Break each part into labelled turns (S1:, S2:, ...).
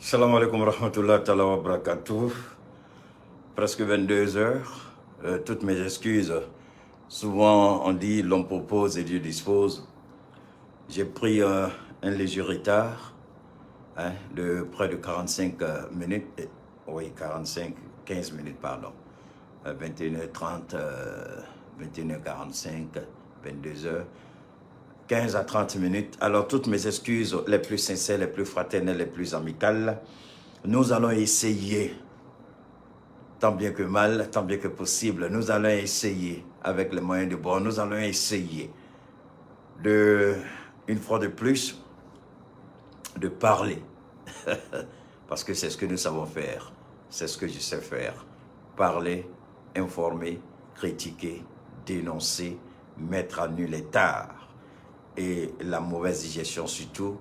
S1: Salam alaikum rahmatullah ta'ala wa barakatuh. Presque 22 heures. Toutes mes excuses. Souvent, on dit l'homme propose et Dieu dispose. J'ai pris un léger retard, hein, de près de 45 minutes. Oui, 45, 15 minutes, pardon. 21h30, 21h45, 22h. 15 à 30 minutes. Alors, toutes mes excuses les plus sincères, les plus fraternelles, les plus amicales. Nous allons essayer, tant bien que mal, tant bien que possible, nous allons essayer, avec les moyens de bord, nous allons essayer de, une fois de plus, de parler. Parce que c'est ce que nous savons faire. C'est ce que je sais faire. Parler, informer, critiquer, dénoncer, mettre à nu les tares et la mauvaise gestion surtout,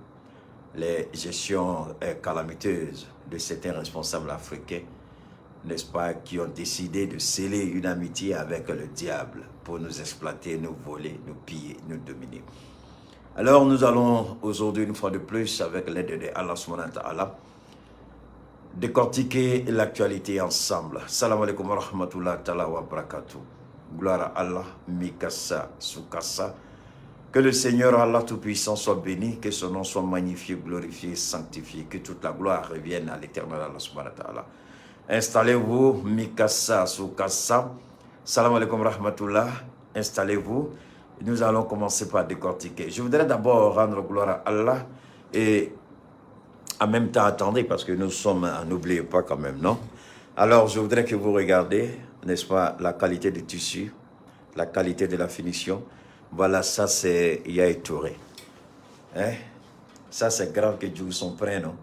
S1: les gestions calamiteuses de certains responsables africains, n'est-ce pas, qui ont décidé de sceller une amitié avec le diable pour nous exploiter, nous voler, nous piller, nous dominer. Alors nous allons aujourd'hui, une fois de plus, avec l'aide de Allah subhanahu wa ta'ala, décortiquer l'actualité ensemble. Salam alaikum wa rahmatullah ta'ala wa barakatuh. Gloire à Allah, Mikasa, Sukasa. Que le Seigneur Allah Tout-Puissant soit béni, que son nom soit magnifié, glorifié, sanctifié, que toute la gloire revienne à l'Éternel Allah subhanahu wa ta'ala. Installez-vous, Mikasa, Sukasa. Salam alaikum rahmatullah. Installez-vous. Nous allons commencer par décortiquer. Je voudrais d'abord rendre gloire à Allah et en même temps, attendez, parce que nous sommes, n'oubliez pas quand même, non? Alors, je voudrais que vous regardez, n'est-ce pas, la qualité du tissu, la qualité de la finition. Voilà, ça c'est Yaye Touré. Hein? Ça c'est grave que Dieu son prénom.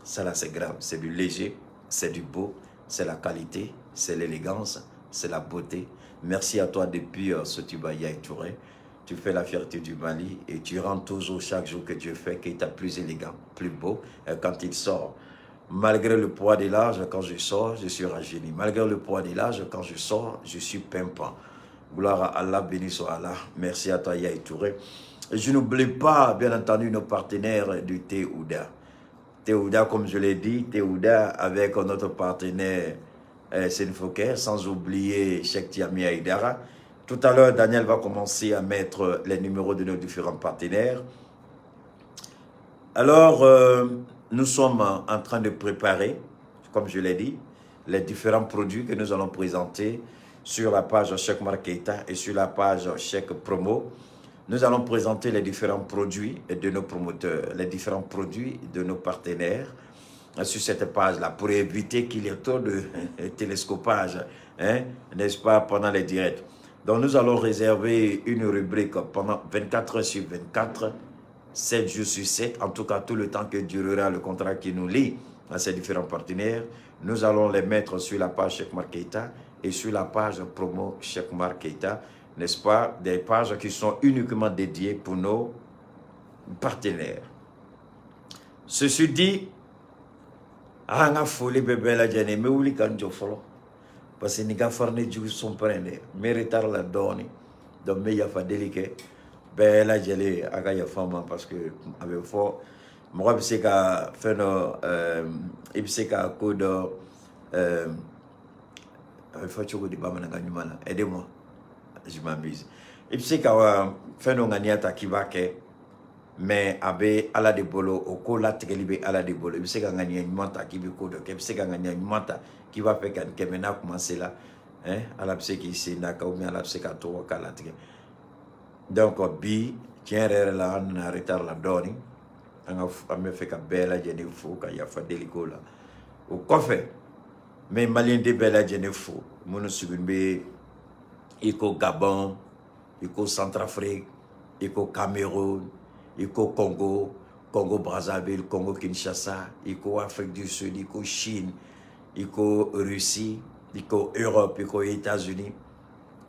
S1: Ça là c'est grave, c'est du léger, c'est du beau, c'est la qualité, c'est l'élégance, c'est la beauté. Merci à toi depuis Sotuba Yaye Touré. Tu fais la fierté du Mali et tu rends toujours chaque jour que Dieu fait qu'il est plus élégant, plus beau quand il sort. Malgré le poids de l'âge, quand je sors, je suis rajeuni. Malgré le poids de l'âge, quand je sors, je suis pimpant. Gloire à Allah, béni soit Allah. Merci à toi, Yaye Touré. Je n'oublie pas, bien entendu, nos partenaires du Théouda. Théouda, comme je l'ai dit, Théouda avec notre partenaire Senfoker, sans oublier Cheikh Tiami Aïdara. Tout à l'heure, Daniel va commencer à mettre les numéros de nos différents partenaires. Alors, nous sommes en train de préparer, comme je l'ai dit, les différents produits que nous allons présenter sur la page Cheikh Keita et sur la page Cheikh Promo. Nous allons présenter les différents produits de nos promoteurs, les différents produits de nos partenaires sur cette page-là pour éviter qu'il y ait trop de télescopage, hein, n'est-ce pas, pendant les directs. Donc, nous allons réserver une rubrique pendant 24 heures sur 24, 7 jours sur 7, en tout cas tout le temps que durera le contrat qui nous lie à ces différents partenaires. Nous allons les mettre sur la page Cheikh Keita et sur la page promo Cheikh Keita, n'est-ce pas, des pages qui sont uniquement dédiées pour nos partenaires. Ceci dit, an ka foli bɛ bɛɛ lajɛlen n bɛ wuli ka n jɔ fɔlɔ parce que nin ka farin ne jugu son pɛrɛn dɛ, n bɛ retard la dɔɔni, donc n bɛ yafa deli kɛ bɛɛ lajɛlen, a ka yafa n ma, parce que a bɛ fɔ mɔgɔ bɛ se ka fɛn dɔ i bɛ se ka ko dɔ a bɛ fɔ cogo di bamanankan ɲuman na? Aidez-moi, je m'amuse. I bɛ se ka fɛn dɔ ŋaniya ta k'i b'a kɛ, mais a bɛ Ala de bolo, o ko latigɛli bɛ Ala de bolo. I bɛ se ka ŋaniya ɲuman ta k'i bɛ ko dɔ kɛ, i bɛ se ka ŋaniya ɲuman ta k'i b'a fɛ ka nin kɛ, mais n'a commencé la, hein, Ala bɛ se k'i sen d'a kan ou bien Ala bɛ se k'a to k'a latigɛ. Donc bi, tiɲɛ yɛrɛ yɛrɛ la, an nana retard la dɔɔni. An ka an bɛ fɛ ka bɛɛ lajɛlen fo ka yafa deli ko la. O kɔfɛ, n bɛ maliyɛnden bɛɛ lajɛlen fo minnu sigilen bɛ i ko Gabon, i ko Centrafrique, i ko Cameroun, i ko Congo, Congo Brazzaville, Congo Kinshasa, i ko Afrique du Sud, i ko Chine, i ko Russie, i ko Europe, i ko États-Unis.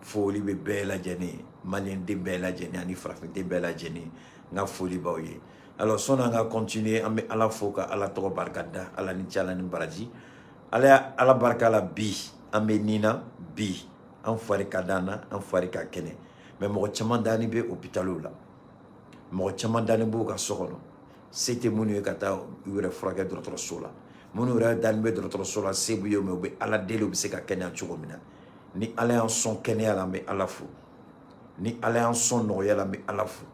S1: Foli bɛ bɛɛ lajɛlen, maliyɛnden bɛɛ lajɛlen ani farafinden bɛɛ lajɛlen, n ka foli b'aw ye. Alors, sɔnni an ka continuer, an bɛ Ala fo ka Ala tɔgɔ barika da. Ala ni ce, Ala ni baraji. Ala, Ala barika la, bi an bɛ nin na, bi an fari ka d'an na, an fari ka kɛnɛ, mais mɔgɔ caman dani bɛ hôpitaliw la, mɔgɔ caman dani b'u ka so kɔnɔ, se tɛ minnu ye ka taa u yɛrɛ furakɛ dɔgɔtɔrɔso la. Minnu yɛrɛ dalen bɛ dɔgɔtɔrɔso la, se b'u ye, mais u bɛ Ala deli u bɛ se ka kɛnɛya cogo min na. Ni Ala y'an sɔn kɛnɛya la, an bɛ Ala fo. Ni Ala y'an sɔn nɔgɔya la, an bɛ Ala fo.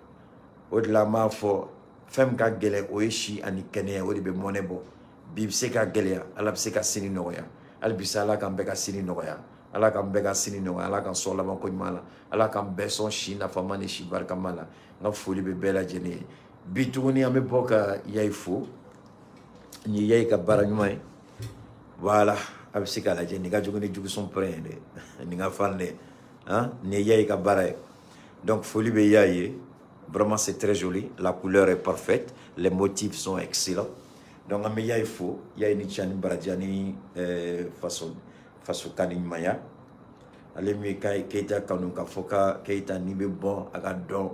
S1: O de la an b'a fɔ, fɛn min ka gɛlɛn, o ye si ani kɛnɛya. O de bɛ mɔnɛ bɔ. Bi bɛ se ka gɛlɛya, Ala bɛ se ka sini nɔgɔya. Hali bi sa, Ala k'an bɛɛ ka sini nɔgɔya, Ala k'an bɛɛ ka sini nɔgɔya, Ala k'an sɔn laban ko ɲuman la, Ala k'an bɛɛ sɔn si nafama ni si barikama la. N ka foli bɛ bɛɛ lajɛlen ye. Bi tuguni, an bɛ bɔ ka Yayi fo. Nin ye Yayi ka baara ɲuman ye. Voilà, a bɛ se k'a lajɛ. Nin ka jugu ni juguson pɛrɛn ye dɛ, nin ka farin dɛ. Han, nin ye Yayi ka baara ye. Donc foli bɛ Yayi ye. Vraiment, c'est très joli, la couleur est parfaite, les motifs sont excellents. Donc an bɛ Yayi fo. Yayi ni ce ani baraji ani faso faso kani ɲumanya. Ale min ye Keyita kanu, ka fɔ ka Keyita n'i bɛ bɔ, a ka dɔn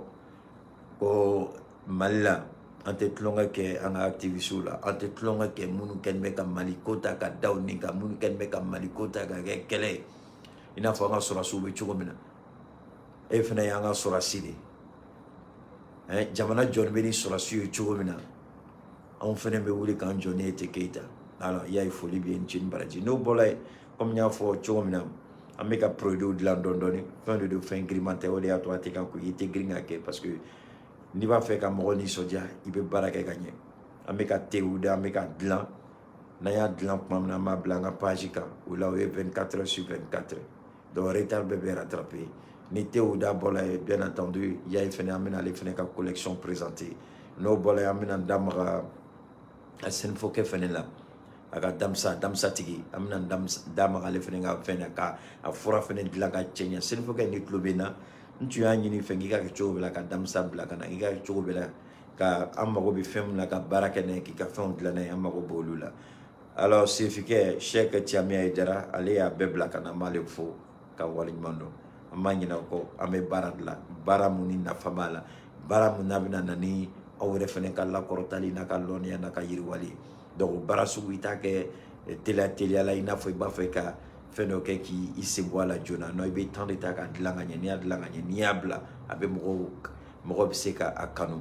S1: ko Mali la, an tɛ tulonkɛ kɛ an ka activistes la, an tɛ tulonkɛ kɛ minnu kɛlen bɛ ka Mali ko ta ka da u nin kan, minnu kɛlen bɛ ka Mali ko ta ka kɛ kɛlɛ ye, i n'a fɔ an ka sɔrɔdasiw bɛ cogo min na. E fana y'an ka sɔrɔdasi de ye. Jamana jɔlen bɛ ni sɔrɔdasiw ye cogo min na, anw fana bɛ wuli k'an jɔ ni e tɛ Keyita. Alors i y'a ye, foli bɛ yen ni ce ni baraji. N'o bɔra yen, komi n y'a fɔ cogo min na, an bɛ ka produit dilan dɔɔni dɔɔni. Fɛn de don, fɛn giriman tɛ. O de y'a to a tɛ ka ko i tɛ girin ka kɛ, parce que n'i b'a fɛ ka mɔgɔ nisɔndiya, i bɛ baara kɛ ka ɲɛ. An bɛ ka tew da, an bɛ ka dilan. N'an y'a dilan tuma min na, an b'a bila an ka page kan. O la, o ye 24 heures sur 24, donc retard bɛɛ bɛ rattraper. Ni tew da bɔra yen, bien entendu, Yayi fɛnɛ, an bɛna ale fɛnɛ ka collection présenter. N'o bɔra yen, an bɛna da maga a sɛnɛfɔkɛ fɛnɛ la, a ka damisa damisa tigi. An bɛna da maga ale fɛnɛ ka fɛn na, ka a fura fɛnɛ dilan ka cɛ ɲɛ. Sɛnɛfɔkɛ, ni tulo bɛ n na, n tun y'a ɲini fɛ k'i ka kɛ cogo bɛɛ la ka damisa bila ka na, i ka kɛ cogo bɛɛ la ka an mago bɛ fɛn min na ka baara kɛ n'a ye, k'i ka fɛnw dilan n'a ye, an mago b'olu la. Alors sefikɛ Cheikh Tiamiya Haidara, ale y'a bɛɛ bila ka na. An b'ale fo ka waleɲuman dɔn. An b'a ɲini aw kɔ, an bɛ baara dilan, baara mun ni nafa b'a la, baara mun n'a bɛna na ni aw yɛrɛ fɛnɛ ka lakɔrɔtali n'a ka lɔnniya n'a ka yiriwali ye. Donc o baara sugu, i t'a kɛ teliya teliya la, i n'a fɔ i b'a fɛ ka fɛn dɔ kɛ k'i sen bɔ a la joona. Non, i bɛ temps de ta k'a dilan ka ɲɛ. N'i y'a dilan ka ɲɛ, n'i y'a bila, a bɛ mɔgɔw, mɔgɔ bɛ se ka a kanu.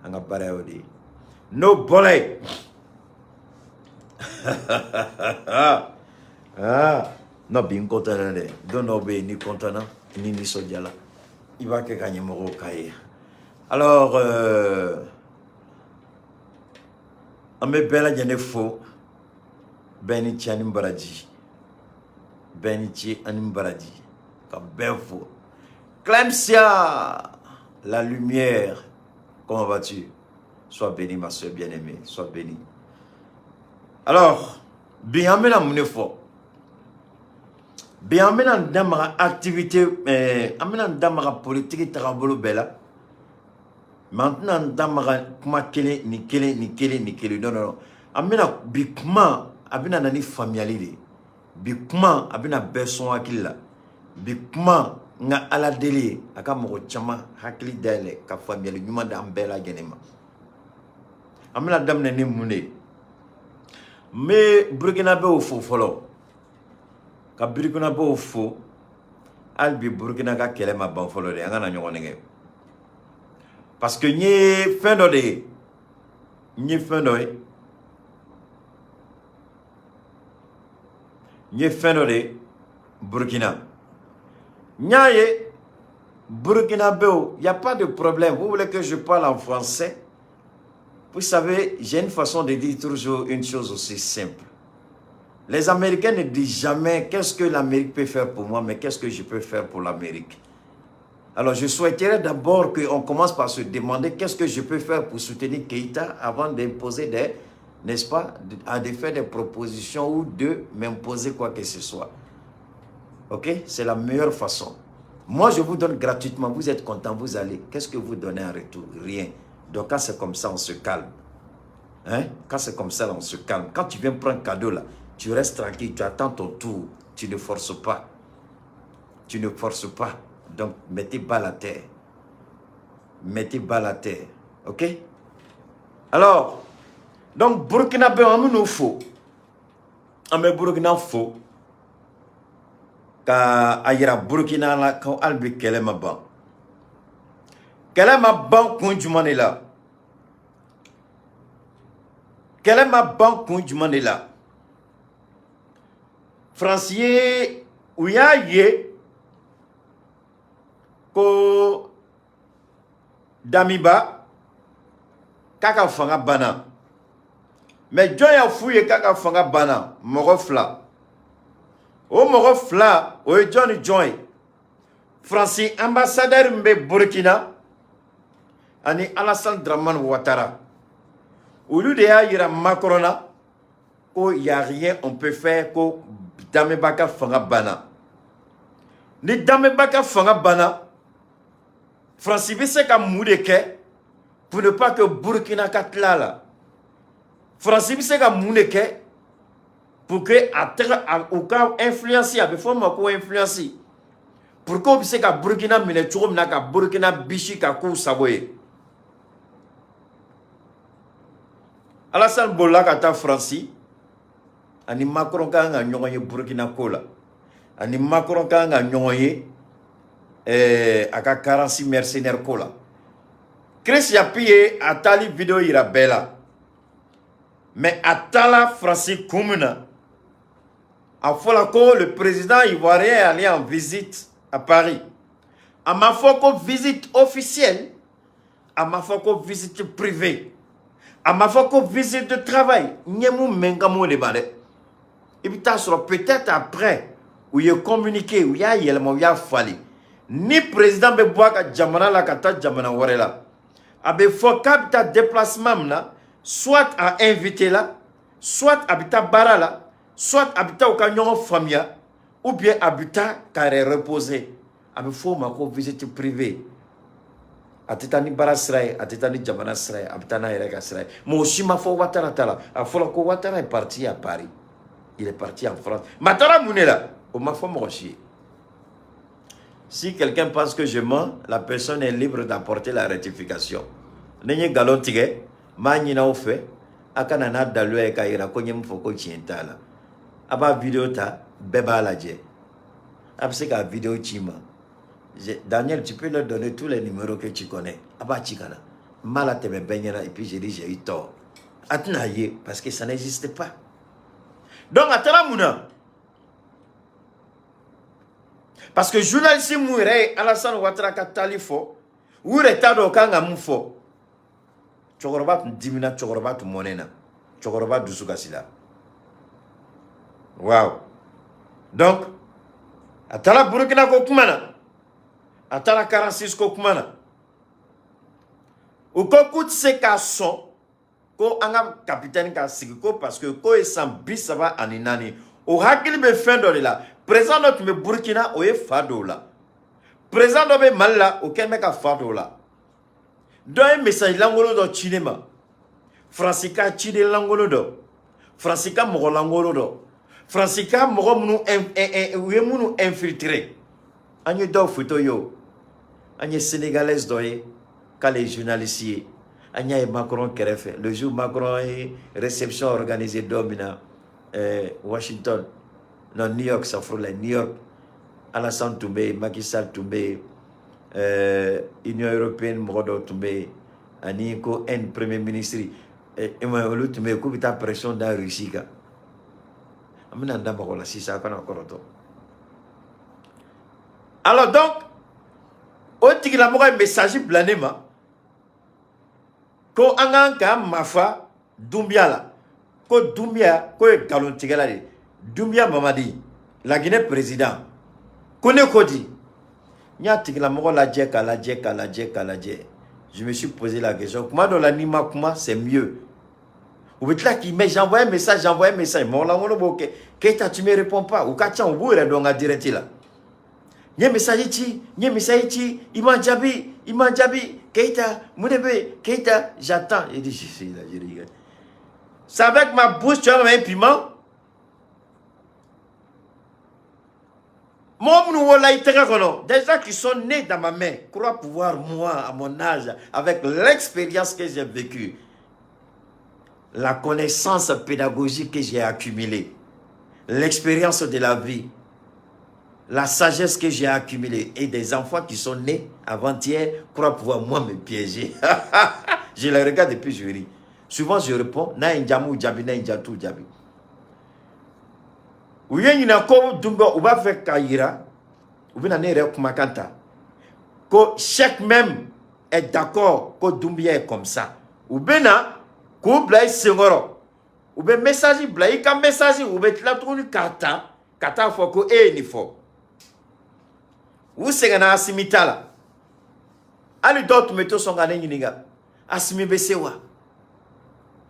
S1: An ka baara y'o de ye. N'o bɔra yen, ah non, bi n content na dɛ. Don dɔw bɛ yen, n'i content na, ni nisɔndiyala, i b'a kɛ ka ɲɛ mɔgɔw k'a ye. Alors an bɛ bɛɛ lajɛlen fo. Bɛɛ ni ce ani baraji, bɛɛ ni ce ani baraji, ka bɛɛ fo. Clemcia, la lumière, comment vas-tu? Sois bénie, ma soeur bien-aimée, sois bénie. Alors bi, an bɛna mun de fɔ bi? An bɛna da maga activité, an bɛna da maga politique tagabolo bɛɛ la, mais an tɛna da maga kuma kelen ni kelen ni kelen ni kelen. Non, non, non, an bɛna bi kuma, a bɛna na ni faamuyali de ye. Bi kuma, a bɛna bɛɛ sɔn hakili la. Bi kuma, n ka Ala deli ye a ka mɔgɔ caman hakili dayɛlɛ ka faamuyali ɲuman d'an bɛɛ lajɛlen ma. An bɛna daminɛ ni mun de ye? N bɛ Burukinabew fo fɔlɔ, ka Burukinabew fo. Hali bi, Burukina ka kɛlɛ ma ban fɔlɔ dɛ. An kana ɲɔgɔn nɛgɛ, parce que n ye fɛn dɔ de ye, n ye fɛn dɔ ye, n ye fɛn dɔ de ye Burukina. N y'a ye Burkinabéw, il n'y a pas de problème. Vous voulez que je parle en français? Vous savez, j'ai une façon de dire toujours une chose aussi simple. Les Américains ne disent jamais qu'est-ce que l'Amérique peut faire pour moi, mais qu'est-ce que je peux faire pour l'Amérique. Alors, je souhaiterais d'abord qu'on commence par se demander qu'est-ce que je peux faire pour soutenir Keïta avant d'imposer des, n'est-ce pas, à de faire des propositions ou de m'imposer quoi que ce soit. Ok? C'est la meilleure façon. Moi, je vous donne gratuitement, vous êtes content, vous allez. Qu'est-ce que vous donnez en retour? Rien. Donc, quand c'est comme ça, on se calme. Hein? Quand c'est comme ça, on se calme. Quand tu viens prendre cadeau, là, tu restes tranquille, tu attends ton tour. Tu ne forces pas. Tu ne forces pas. Donc, mettez bas la terre. Mettez bas la terre. Ok? Alors, donc, Burkina an bɛ fo. An bɛ Burkina fo. Ka a yira Burkina la ko hali bi kɛlɛ ma ban. Kɛlɛ ma ban kun jumɛn de la? Kɛlɛ ma ban kun jumɛn de la? Faransi ye, u y'a ye ko Damiba k'a ka fanga banna. Mais jɔn y'a f'u ye k'a ka fanga banna? Mɔgɔ fila. O mɔgɔ fila, o ye jɔn ni jɔn ye? Faransi ambassadeur min bɛ Burkina ani Alassane Dramane Ouattara, olu de y'a yira Macron na ko y a rien on peut faire, ko Damiba ka fanga banna. Ni Damiba ka fanga banna, Faransi bɛ se ka mun de kɛ pour ne pas que Burkina ka tila a la? Faransi bɛ se ka mun de kɛ pour que a tɛgɛ u ka influence, a bɛ fɔ o ma ko influence, pour que u bɛ se ka Burkina minɛ cogo min na, ka Burkina bisi ka k'u sago ye? Alassane bolila ka taa Faransi, ani Macron ka kan ka ɲɔgɔn ye Burkina ko la, ani Macron ka kan ka ɲɔgɔn ye a ka 46 mercenaires ko la. Chris Yapi ye a taali vidéo yira bɛɛ la, mais a taala Faransi kun min na, a fɔla ko le président ivoirien est allé en visite à Paris. A ma fɔ ko visite officielle, a ma fɔ ko visite privée, a ma fɔ ko visite de travail. N ye mun mɛn, n ka m'o de ma dɛ. I bɛ taa sɔrɔ peut-être après u ye communiqué, u y'a yɛlɛma, u y'a falen. Ni président bɛ bɔ a ka jamana la ka taa jamana wɛrɛ la, a bɛ fɔ k'a bɛ taa déplacement min na, soit a invité la, soit a bɛ taa baara la, soit a bɛ taa u ka ɲɔgɔn faamuya, ou bien a bɛ taa k'a yɛrɛ reposer. A bɛ fɔ o ma ko visite privée. A tɛ taa ni baara sira ye, a tɛ taa ni jamana sira ye, a bɛ taa n'a yɛrɛ ka sira ye. Mais o si ma fɔ Ouattara ta la. A fɔra ko Ouattara est parti à Paris, il est parti en France, mais a taara mun de la? O ma fɔ mɔgɔ si ye. Si quelqu'un pense que je mens, la personne est libre d'apporter la rectification. Ni n ye nkalon tigɛ, n b'a ɲini aw fɛ, a ka na n'a daluya ye k'a yira ko n ye min fɔ ko tiɲɛ t'a la. A b'a vidéo ta, bɛɛ b'a lajɛ. A bɛ se k'a vidéo ci n ma. Daniel, tu peux leur donner tous les numéros que tu connais. A b'a ci ka na. N b'a latɛmɛ bɛɛ ɲɛna et puis j'ai dit j'ai eu tort. A tɛna ye parce que ça n'existe pas. Donc a taara mun na? Parce que journaliste mun yɛrɛ ye Alassane Ouattara ka taali fɔ, u yɛrɛ t'a dɔn u kan ka mun fɔ. Cɛkɔrɔba tun dimina, cɛkɔrɔba tun mɔnɛ na, cɛkɔrɔba dusu kasila. Waaw, donc a taara Burukina ko kuma na, a taara 46 ko kuma na. U ko k'u tɛ se k'a sɔn ko an ka capitaine ka sigi ko parce que k'o ye san 34. O hakili bɛ fɛn dɔ de la. Président dɔ tun bɛ Burukina, o ye fa dɔw la. Président dɔ bɛ Mali la, o kɛlen bɛ ka fa dɔw la. Dɔ ye message lankolon dɔ ci ne ma, Faransi ka ciden lankolon dɔ, Faransi ka mɔgɔ lankolon dɔ, Faransi ka mɔgɔ minnu u ye minnu infiltré. An ye dɔw photo ye, o an ye Sénégalaise dɔ ye k'ale ye journaliste ye. An y'a ye Macron kɛrɛfɛ le jour Macron ye réception organisée don min na, Washington, non, New York, safurula, New York. Alassane tun bɛ yen, Macky Sall tun bɛ yen, Union européenne mɔgɔ dɔw tun bɛ yen, ani ko un premier ministre, olu tun bɛ yen k'u bɛ taa pression da Russie kan. An bɛna da mɔgɔ la sisan, a kana kɔrɔtɔ. Alors donc o tigilamɔgɔ ye message bila ne ma ko an kan k'an mafa Dunbiya la, ko Dunbiya k'o ye nkalontigɛla de ye. Dunbiya Mamadi, la Guinée président, ko ne ko di. N y'a tigilamɔgɔ lajɛ k'a lajɛ k'a lajɛ k'a lajɛ, je me suis posé la question. Kuma dɔ la, n'i ma kuma, c'est mieux. U bɛ tila k'i mɛn, j'envoie un message, j'envoie un message, mɔgɔ lankolon b'o kɛ. Keyita, tu me réponds pas. U ka ca, u b'u yɛrɛ dɔn n ka direct la. N ye message ci, n ye message ci, i ma jaabi, i ma jaabi. Keyita, mun de bɛ yen? Keyita, j'attends. Il dit, je suis là, je rigole. C'est avec ma bouche, tu as un piment. Mɔgɔ minnu wolola i tɛgɛ kɔnɔ, des gens qui sont nés dans ma main, croient pouvoir, moi, à mon âge, avec l'expérience que j'ai vécue, la connaissance pédagogique que j'ai accumulée, l'expérience de la vie, la sagesse que j'ai accumulée, et des enfants qui sont nés avant-hier croient pouvoir, moi, me piéger. Je les regarde et puis je ris. Souvent je réponds, n'a ye n diya n b'u jaabi, n'a ye n diya n t'u jaabi. U ye ɲinɛ ko Dunbiya, u b'a fɛ k'a yira, u bɛna ne yɛrɛ kumakan ta ko Cheikh même est d'accord ko Doumbia est comme ça. U bɛ na k'u bila i senkɔrɔ, u bɛ message bila i ka message, u bɛ tila tuguni k'a ta ka taa fɔ ko e ye nin fɔ. U sɛgɛnna Asimi ta la. Hali dɔw tun bɛ to sɔn ka ne ɲininka: Asimi bɛ se wa?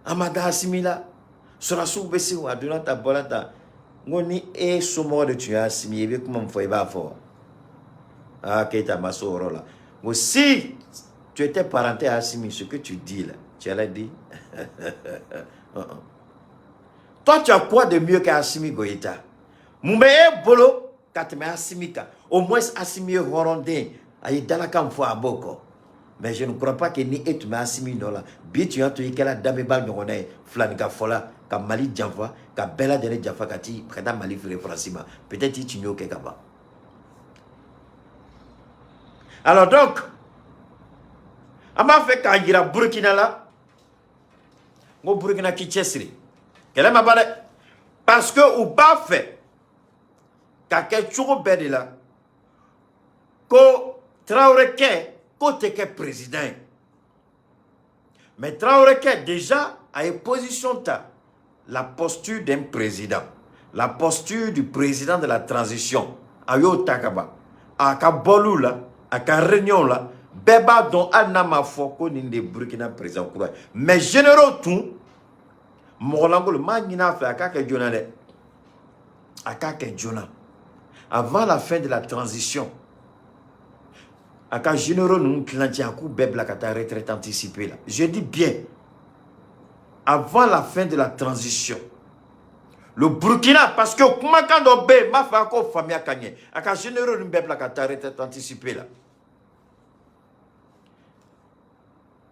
S1: An ma da Asimi la, sɔrɔdasiw bɛ se wa? A donna ta bɔra ta. N ko ni e somɔgɔ de tun ye Asimi ye, i bɛ kuma min fɔ, i b'a fɔ wa? Ah, Keita ma s'o yɔrɔ la. N ko si tu étais parenté à Assimi, ce que tu dis là, tu allais dire. Toi, tu as quoi de mieux qu'Assimi Goïta? Mun bɛ e bolo ka tɛmɛ Assimi kan? Au moins Assimi ye hɔrɔnden, a ye dalakan fɔ, a b'o kɔ. Mais je ne crois pas que ni e tun bɛ Assimi nɔ la, bi tun y'a to i kɛra Damiba ɲɔgɔnna ye, filanin fɔ la, ka Mali janfa, ka bɛɛ lajɛlen janfa, ka ti ka taa Mali feere Faransi ma. Peut-être i tun y'o kɛ ka ban. Alors donc, an b'a fɛ k'a jira Burukina la, n ko Burukina k'i cɛsiri, kɛlɛ ma ban dɛ, parce que u b'a fɛ ka kɛ cogo bɛɛ de la ko Traorékɛ k'o tɛ kɛ président ye. Mais Traorékɛ déjà a ye position ta, la posture d'un président, la posture du président de la transition, a y'o ta ka ban. A ka bɔliw la, a ka réunion la, bɛɛ b'a dɔn, hali n'a ma fɔ ko nin de ye Burukina président kura ye. Mais généraux tun mɔgɔ lankolon m'a ɲini a fɛ a k'a kɛ joona dɛ, a k'a kɛ joona, avant la fin de la transition. A ka généraux ninnu tilancɛ, a k'u bɛɛ bila ka taa retraite anticipée la. Je dis bien avant la fin de la transition, le Burkina, parce que kumakan dɔ bɛ yen, n b'a fɛ a k'o faamuya ka ɲɛ. A ka généraux ninnu bɛɛ bila ka taa retraite anticipée la.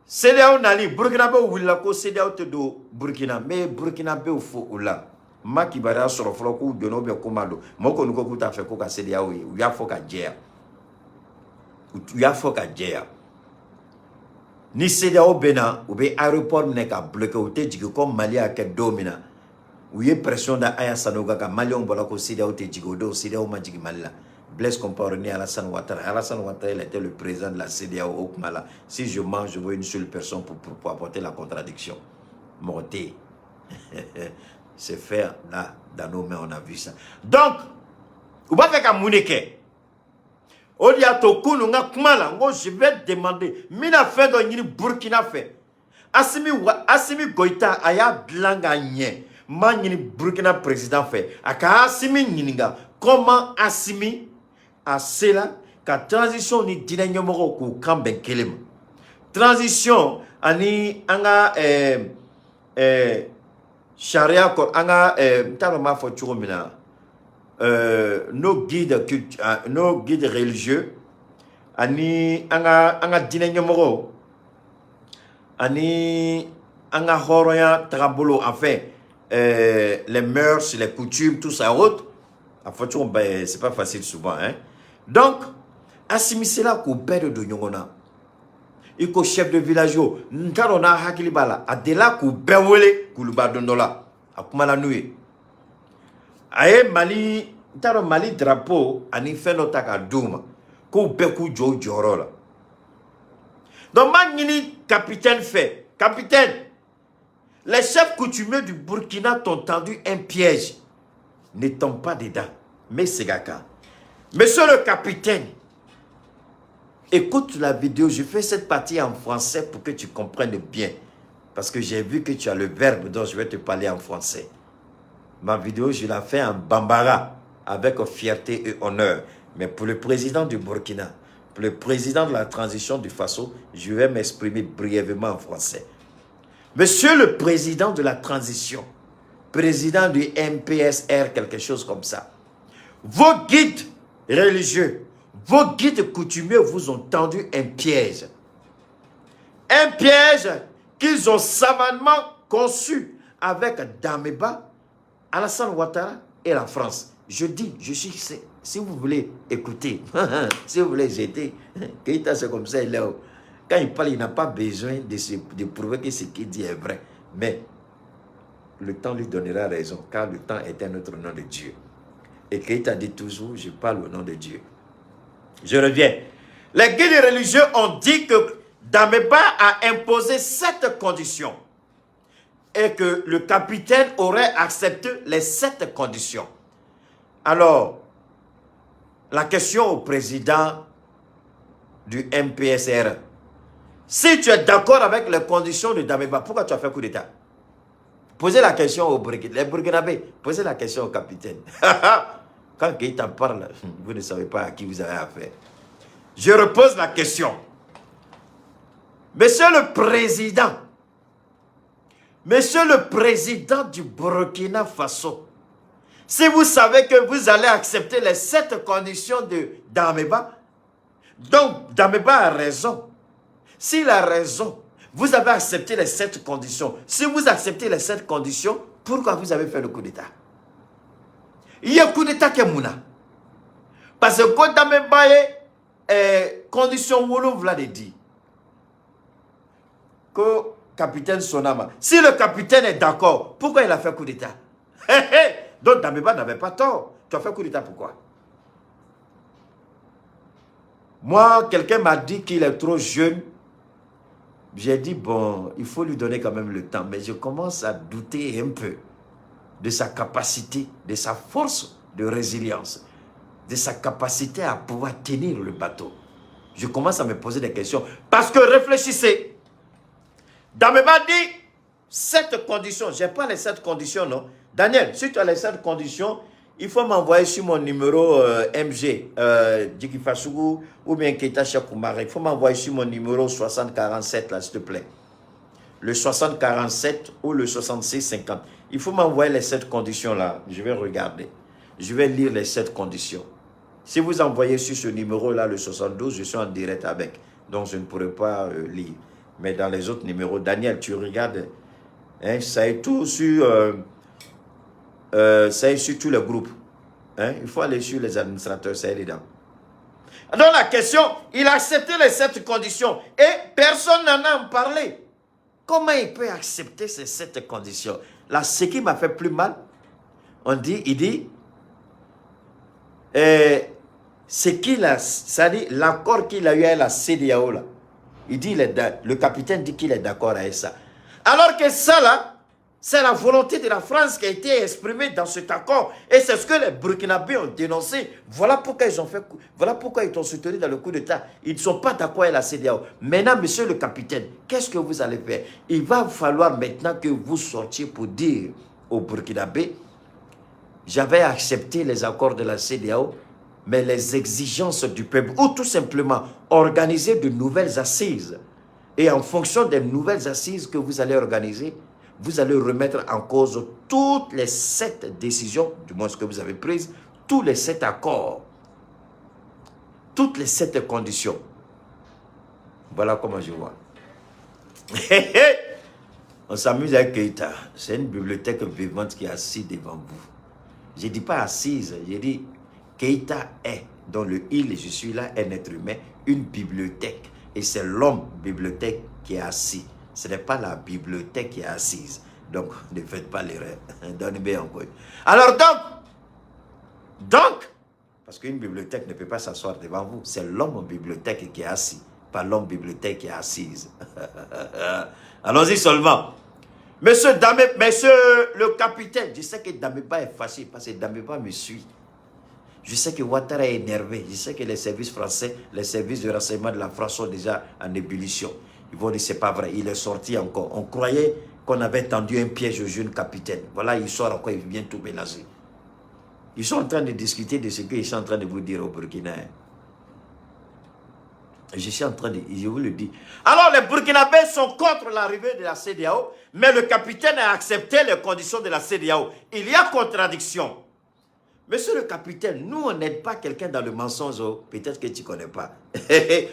S1: CEDEAO nali, Burkinabéw wulila ko CEDEAO tɛ don Burkina. N bɛ Burkinabéw fo o la. N ma kibaruya sɔrɔ fɔlɔ k'u donna ou bien k'u ma don. Mɔgɔ kɔni ko k'u t'a fɛ ko ka CEDEAO ye. U y'a fɔ ka jɛya, u y'a fɔ ka jɛya. Ni CEDEAO bɛ na, u bɛ aéroport minɛ ka bloquer, u tɛ jigin, comme Mali y'a kɛ don min na. U ye pression da Aya Sanogo kan, Maliyɛnw bɔra ko CEDEAO tɛ jigin. O don CEDEAO ma jigin Mali la. Blaise Compaoré ni Alassane Ouattara. Alassane Ouattara, il était le président de la CEDEAO au kuma la. Si je mens, je veux une seule personne pour apporter la contradiction. Mɔgɔ tɛ yen. C'est fait là, dans nos mains, on a vu ça. Donc, u b'a fɛ ka mun de kɛ? O de y'a to kunun n ka kuma la, n ko je vais demander, n bɛna fɛn dɔ ɲini Burkina fɛ. Asimi, wa, Asimi Goïta, a y'a dilan ka ɲɛ. N b'a ɲini Burkina président fɛ, a ka Asimi ɲininka comment Asimi a sera ka transition ni diinɛ ɲɛmɔgɔw k'u kan bɛn kelen ma. Transition ani an ka sariya kɔ, an ka n t'a dɔn n b'a fɔ cogo min na, nos guides religieux ani an ka diinɛ ɲɛmɔgɔw ani an ka hɔrɔnya tagabolo, enfin les mœurs, les coutumes, tout ça autres. A fɔ cogo bɛɛ, c'est pas facile souvent, hein. Donc Asimi sera k'o bɛɛ de don ɲɔgɔn na. I ko chef de village o, n t'a dɔn n'a hakili b'a la, a delila k'u bɛɛ wele Kuluba don dɔ la, a kumana n'u ye. A ye Mali, n t'a dɔn, Mali drapeau ani fɛn dɔ ta k'a d'u ma k'u bɛɛ k'u jɔ u jɔyɔrɔ la. Donc n b'a ɲini capitaine fɛ: capitaine, les chefs coutumiers du Burkina t'ont tendu un piège, ne tombe pas dedans. N bɛ segin a kan. Monsieur le capitaine, écoute la vidéo, je fais cette partie en français pour que tu comprennes bien. Parce que j'ai vu que tu as le verbe, donc je vais te parler en français. Ma vidéo, je la fais en bambara, avec fierté et honneur. Mais pour le président du Burkina, pour le président de la transition du Faso, je vais m'exprimer brièvement en français. Monsieur le président de la transition, président du MPSR, quelque chose comme ça, vos guides religieux, vos guides coutumiers vous ont tendu un piège. Un piège qu'ils ont savamment conçu avec Damiba, Alassane Ouattara et la France. Je dis, je suis, si vous voulez écouter, si vous voulez jeter, Keïta, c'est comme ça, il est. Quand il parle, il n'a pas besoin de prouver que ce qu'il dit est vrai. Mais le temps lui donnera raison, car le temps est un autre nom de Dieu. Et Keïta dit toujours, je parle au nom de Dieu. Je reviens. Les guides religieux ont dit que Damiba a imposé 7 conditions et que le capitaine aurait accepté les 7 conditions. Alors, la question au président du MPSR, si tu es d'accord avec les conditions de Damiba, pourquoi tu as fait coup d'État? Posez la question aux Burkinabés, posez la question au capitaine. Quand Keïta parle, vous ne savez pas à qui vous avez affaire. Je repose la question. Monsieur le Président, Monsieur le Président du Burkina Faso, si vous savez que vous allez accepter les 7 conditions de Damiba, donc Damiba a raison. S'il a raison, vous avez accepté les 7 conditions. Si vous acceptez les 7 conditions, pourquoi vous avez fait le coup d'État? Il y a un coup d'État qui est mouna. Parce que quand Damiba est condition wolonwula de dit que capitaine Sonama, si le capitaine est d'accord, pourquoi il a fait coup d'État? Donc Damiba n'avait pas tort. Tu as fait coup d'État pourquoi? Moi, quelqu'un m'a dit qu'il est trop jeune. J'ai dit, bon, il faut lui donner quand même le temps. Mais je commence à douter un peu de sa capacité, de sa force de résilience, de sa capacité à pouvoir tenir le bateau. Je commence à me poser des questions. Parce que réfléchissez. Damiba dit, 7 conditions. Je n'ai pas les 7 conditions, non? Daniel, si tu as les 7 conditions, il faut m'envoyer sur mon numéro MG, Djigui Fassougou, ou bien Keita Cheikh Oumar. Il faut m'envoyer sur mon numéro 6047, là, s'il te plaît. Le 6047 ou le 6650. Il faut m'envoyer les 7 conditions, là. Je vais regarder. Je vais lire les 7 conditions. Si vous envoyez sur ce numéro-là, le 72, je suis en direct avec. Donc, je ne pourrai pas lire. Mais dans les autres numéros, Daniel, tu regardes. Hein, ça est tout sur... ça est sur tous les groupes. Hein? Il faut aller sur les administrateurs, ça est dedans. Dans la question, il a accepté les 7 conditions et personne n'en a parlé. Comment il peut accepter ces 7 conditions? Là, ce qui m'a fait plus mal, on dit, il dit, ce qu'il a, c'est-à-dire l'accord qu'il a eu avec la CEDEAO, là, il dit, le capitaine dit qu'il est d'accord avec ça. Alors que ça, là, c'est la volonté de la France qui a été exprimée dans cet accord. Et c'est ce que les Burkinabés ont dénoncé. Voilà pourquoi ils ont fait, voilà pourquoi ils ont soutenu dans le coup d'État. Ils ne sont pas d'accord avec la CEDEAO. Maintenant, monsieur le capitaine, qu'est-ce que vous allez faire? Il va falloir maintenant que vous sortiez pour dire aux Burkinabés, j'avais accepté les accords de la CEDEAO, mais les exigences du peuple, ou tout simplement organiser de nouvelles assises. Et en fonction des nouvelles assises que vous allez organiser, vous allez remettre en cause toutes les 7 décisions, du moins ce que vous avez prises, tous les 7 accords, toutes les 7 conditions. Voilà comment je vois. On s'amuse avec Keïta. C'est une bibliothèque vivante qui est assise devant vous. Je ne dis pas assise, je dis Keïta est, dans le il, je suis là, un être humain, une bibliothèque. Et c'est l'homme bibliothèque qui est assis. Ce n'est pas la bibliothèque qui est assise. Donc, ne faites pas l'erreur. Donnez-moi encore. Alors donc, parce qu'une bibliothèque ne peut pas s'asseoir devant vous. C'est l'homme en bibliothèque qui est assis, pas l'homme bibliothèque qui est assise. Allons-y seulement. Monsieur Dame, monsieur le capitaine, je sais que Damiba est fâché parce que Damiba me suit. Je sais que Ouattara est énervé. Je sais que les services français, les services de renseignement de la France sont déjà en ébullition. Ils vont dire, c'est pas vrai, il est sorti encore. On croyait qu'on avait tendu un piège au jeune capitaine. Voilà, il sort encore, il vient tout mélanger. Ils sont en train de discuter de ce qu'ils sont en train de vous dire au Burkina. Je suis en train de... Je vous le dis. Alors, les Burkinabés sont contre l'arrivée de la CEDEAO, mais le capitaine a accepté les conditions de la CEDEAO. Il y a contradiction. Monsieur le capitaine, nous, on n'aide pas quelqu'un dans le mensonge. Oh. Peut-être que tu ne connais pas.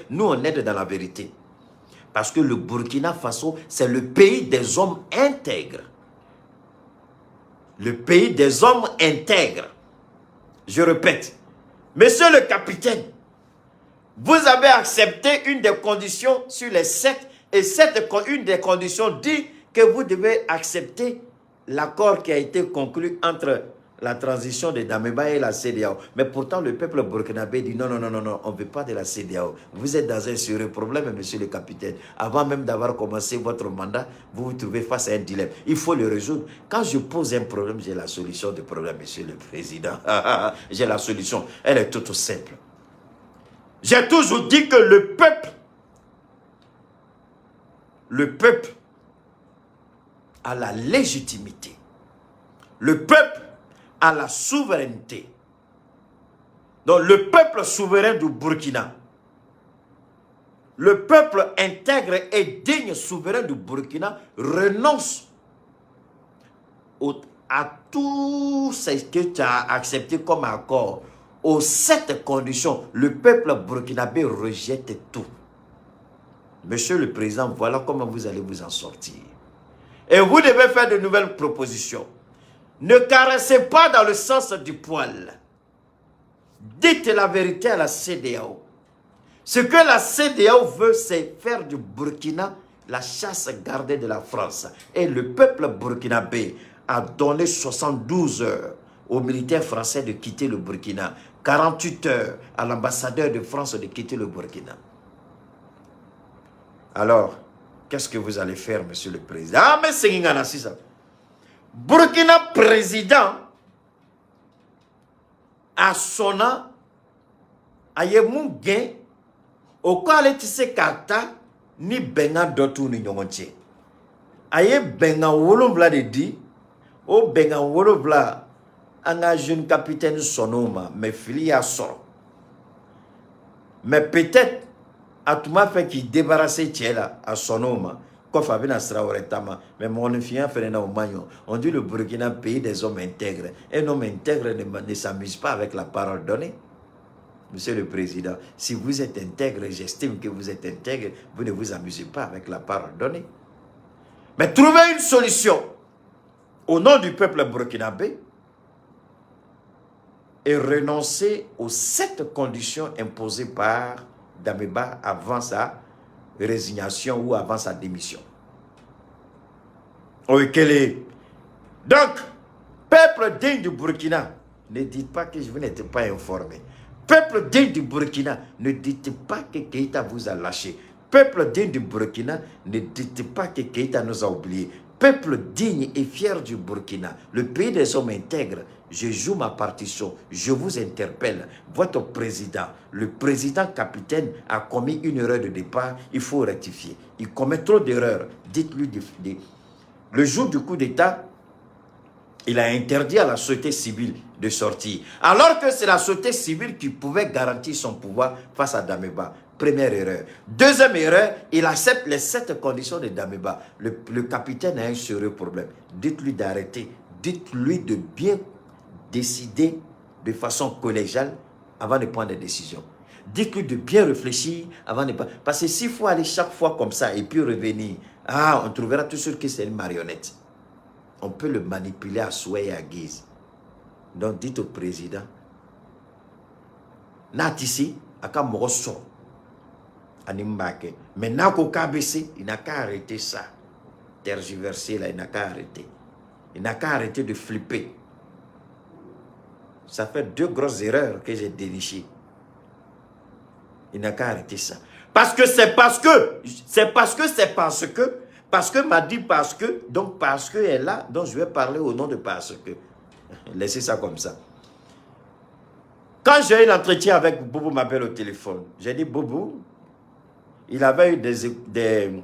S1: Nous, on aide dans la vérité. Parce que le Burkina Faso, c'est le pays des hommes intègres. Le pays des hommes intègres. Je répète. Monsieur le capitaine, vous avez accepté une des conditions sur les 7. Et une des conditions dit que vous devez accepter l'accord qui a été conclu entre la transition de Damiba et la CEDEAO. Mais pourtant, le peuple burkinabé dit non, non, non, non, non, on ne veut pas de la CEDEAO. Vous êtes dans un sérieux problème, monsieur le capitaine. Avant même d'avoir commencé votre mandat, vous vous trouvez face à un dilemme. Il faut le résoudre. Quand je pose un problème, j'ai la solution du problème, monsieur le président. J'ai la solution. Elle est toute simple. J'ai toujours dit que le peuple a la légitimité. Le peuple a la souveraineté. Donc le peuple souverain du Burkina, le peuple intègre et digne souverain du Burkina renonce à tout ce que tu as accepté comme accord. Aux sept conditions, le peuple burkinabé rejette tout. Monsieur le Président, voilà comment vous allez vous en sortir. Et vous devez faire de nouvelles propositions. Ne caressez pas dans le sens du poil. Dites la vérité à la CEDEAO. Ce que la CEDEAO veut, c'est faire du Burkina la chasse gardée de la France. Et le peuple burkinabé a donné 72 heures aux militaires français de quitter le Burkina, 48 heures à l'ambassadeur de France de quitter le Burkina. Alors, qu'est-ce que vous allez faire, monsieur le président? Ah, mais c'est ça. Burkina président a sɔnna a ye mun gɛn o ko ale tɛ se k'a ta ni bɛnkan dɔ t'u ni ɲɔgɔn cɛ. A ye bɛnkan 7 de di. O bɛnkan 7, an ka jeune capitaine sɔnn'o ma, mais fili y'a sɔrɔ. Mais peut-être a tun b'a fɛ k'i débarrasser cɛ la, a sɔnn'o ma. Kɔfɛ a bɛna sira wɛrɛ taama, mais mɔgɔninfinya fɛnɛ na, o man ɲi. On dit le Burkina, pays des hommes intègres. Un homme intègre ne s'amuse pas avec la parole donnée. Monsieur le Président, si vous êtes intègre, j'estime que vous êtes intègre, vous ne vous amusez pas avec la parole donnée. Mais trouvez une solution au nom du peuple burkinabé et renoncer aux sept conditions imposées par Damiba avant sa résignation ou avant sa démission. Ok. Donc, peuple digne du Burkina, ne dites pas que vous n'êtes pas informé. Peuple digne du Burkina, ne dites pas que Keïta vous a lâché. Peuple digne du Burkina, ne dites pas que Keïta nous a oubliés. Peuple digne et fier du Burkina, le pays des hommes intègres, je joue ma partition, je vous interpelle. Votre président, le président capitaine, a commis une erreur de départ, il faut rectifier. Il commet trop d'erreurs. Dites-lui, le jour du coup d'État, il a interdit à la société civile de sortir. Alors que c'est la société civile qui pouvait garantir son pouvoir face à Damiba. Première erreur. Deuxième erreur, il accepte les sept conditions de Damiba. Le capitaine a un sérieux problème. Dites-lui d'arrêter. Dites-lui de bien décider de façon collégiale avant de prendre des décisions. Dites-lui de bien réfléchir avant de prendre. Parce que s'il faut aller chaque fois comme ça et puis revenir, ah, on trouvera toujours que c'est une marionnette. On peut le manipuler à souhait et à guise. Donc dites au président, n'a ici, a ka mɔgɔ sɔrɔ ani min b'a kɛ. Mais n'a ko k'a bɛ se, il n'a qu'à arrêter ça. Tergiverser là, il n'a qu'à arrêter. Il n'a qu'à arrêter de flipper. Ça fait deux grosses erreurs que j'ai dénichées. Il n'a qu'à arrêter ça. Parce que c'est parce que, c'est parce que, c'est parce que, parce que m'a dit parce que, donc parce que est là, donc je vais parler au nom de parce que. Laissez ça comme ça. Quand j'ai eu l'entretien avec Boubou, m'appelle au téléphone. J'ai dit: Boubou, il avait eu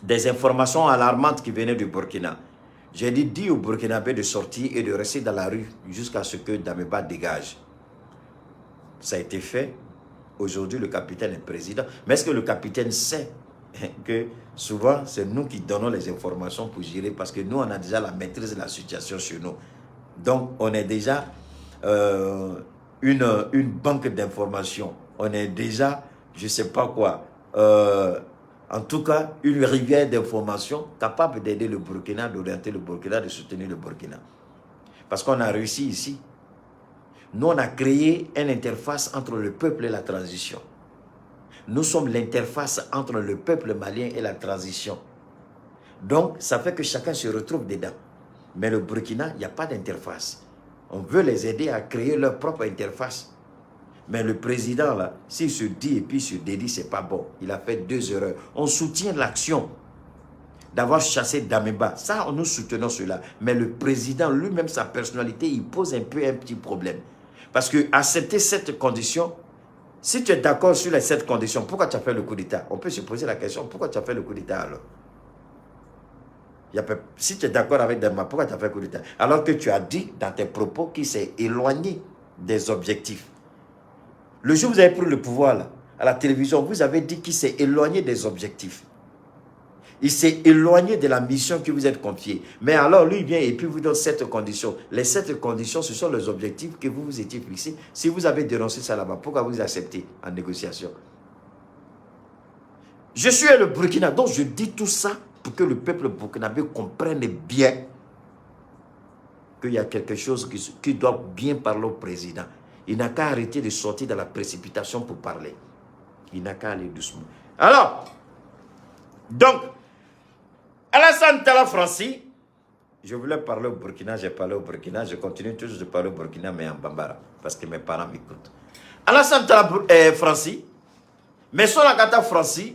S1: des informations alarmantes qui venaient du Burkina. J'ai dit: dis au Burkinabé de sortir et de rester dans la rue jusqu'à ce que Damiba dégage. Ça a été fait. Aujourd'hui, le capitaine est président. Mais est-ce que le capitaine sait que souvent, c'est nous qui donnons les informations pour gérer parce que nous, on a déjà la maîtrise de la situation chez nous? Donc, on est déjà une banque d'informations. On est déjà, je ne sais pas quoi, en tout cas, une rivière d'informations capable d'aider le Burkina, d'orienter le Burkina, de soutenir le Burkina. Parce qu'on a réussi ici. Nous, on a créé une interface entre le peuple et la transition. Nous sommes l'interface entre le peuple malien et la transition. Donc, ça fait que chacun se retrouve dedans. Mais le Burkina, il n'y a pas d'interface. On veut les aider à créer leur propre interface. Mais le président, là, s'il se dit et puis se dédie, c'est pas bon. Il a fait deux erreurs. On soutient l'action d'avoir chassé Damiba. Ça, nous soutenons cela. Mais le président, lui-même, sa personnalité, il pose un peu un petit problème. Parce que accepter cette condition, si tu es d'accord sur les sept conditions, pourquoi tu as fait le coup d'État? On peut se poser la question, pourquoi tu as fait le coup d'État alors? Si tu es d'accord avec Damiba, pourquoi tu as fait le coup d'État? Alors que tu as dit dans tes propos qu'il s'est éloigné des objectifs. Le jour où vous avez pris le pouvoir, là, à la télévision, vous avez dit qu'il s'est éloigné des objectifs. Il s'est éloigné de la mission qui vous est confiée. Mais alors, lui, il vient et puis vous donne sept conditions. Les sept conditions, ce sont les objectifs que vous vous étiez fixés. Si vous avez dénoncé ça là-bas, pourquoi vous acceptez en négociation? Je suis le Burkina, donc je dis tout ça pour que le peuple burkinabé comprenne bien qu'il y a quelque chose qui doit bien parler au président. Il n'a qu'à arrêter de sortir dans la précipitation pour parler. Il n'a qu'à aller doucement. Alors, donc, Alassane Tala Francis, je voulais parler au Burkina, j'ai parlé au Burkina, je continue toujours de parler au Burkina, mais en Bambara, parce que mes parents m'écoutent. Alassane Tala Francis, mais sur la kata Francis,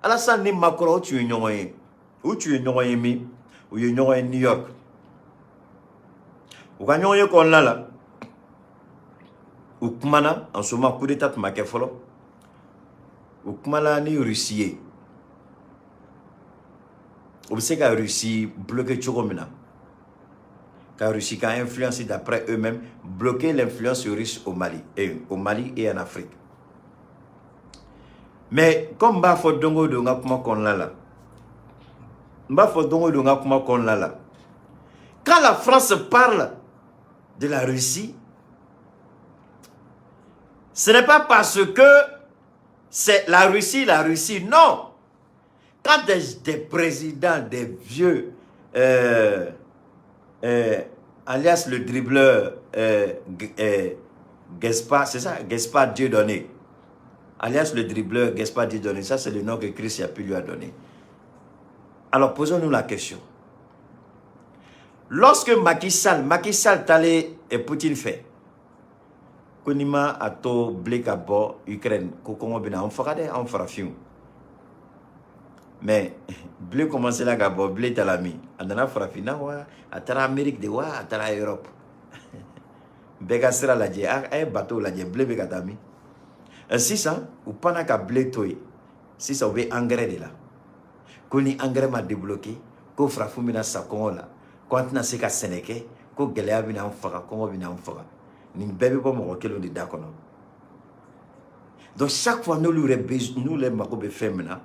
S1: Alassane ni Macron, tu es ɲɔgɔn ye, u tun ye ɲɔgɔn ye min, u ye ɲɔgɔn ye New York. U ka ɲɔgɔn ye kɔnɔna la, u kumana, en ce moment coup d'état tun ma kɛ fɔlɔ, u kumana ni Russie ye. U bɛ se ka Russie bloquer cogo min na, ka Russie ka influence, d'après eux-mêmes, bloquer l'influence russe au Mali et en Afrique. Mais comme n b'a fɔ don o don n ka kuma kɔnɔna la, n b'a fɔ don o don n ka kuma kɔnɔna la, quand la France parle de la Russie, ce n'est pas parce que c'est la Russie, la Russie, non. Quand des présidents, des vieux, alias le dribbleur Gaspard, c'est ça, Gaspard Dieudonné, alias le dribbleur Gaspard Dieudonné, ça c'est le nom que Chris a pu lui a donné. Alors posons-nous la question. Lorsque Macky Sall taalen et Poutine fɛ, ko n'i ma a to blé ka bɔ Ukraine, ko kɔngɔ bɛna an faga dɛ, an farafinw. Mais blé commencé la ka bɔ, blé taara min? A nana farafinna wa, a taara Amérique de wa, a taara Europe? Bɛɛ ka sira lajɛ, a ye bateau lajɛ, blé bɛ ka taa min? Sisan u panna ka blé to yen, sisan u bɛ engrais de la, ko ni engrais ma débloqué, ko farafin bɛna sa kɔngɔ la, ko an tɛna se ka sɛnɛ kɛ, ko gɛlɛya bɛna an faga, kɔngɔ bɛna an faga. Nin bɛɛ bɛ bɔ mɔgɔ kelen de da kɔnɔ. Donc chaque fois n'olu yɛrɛ bɛ, n'u yɛrɛ mako bɛ fɛn min na,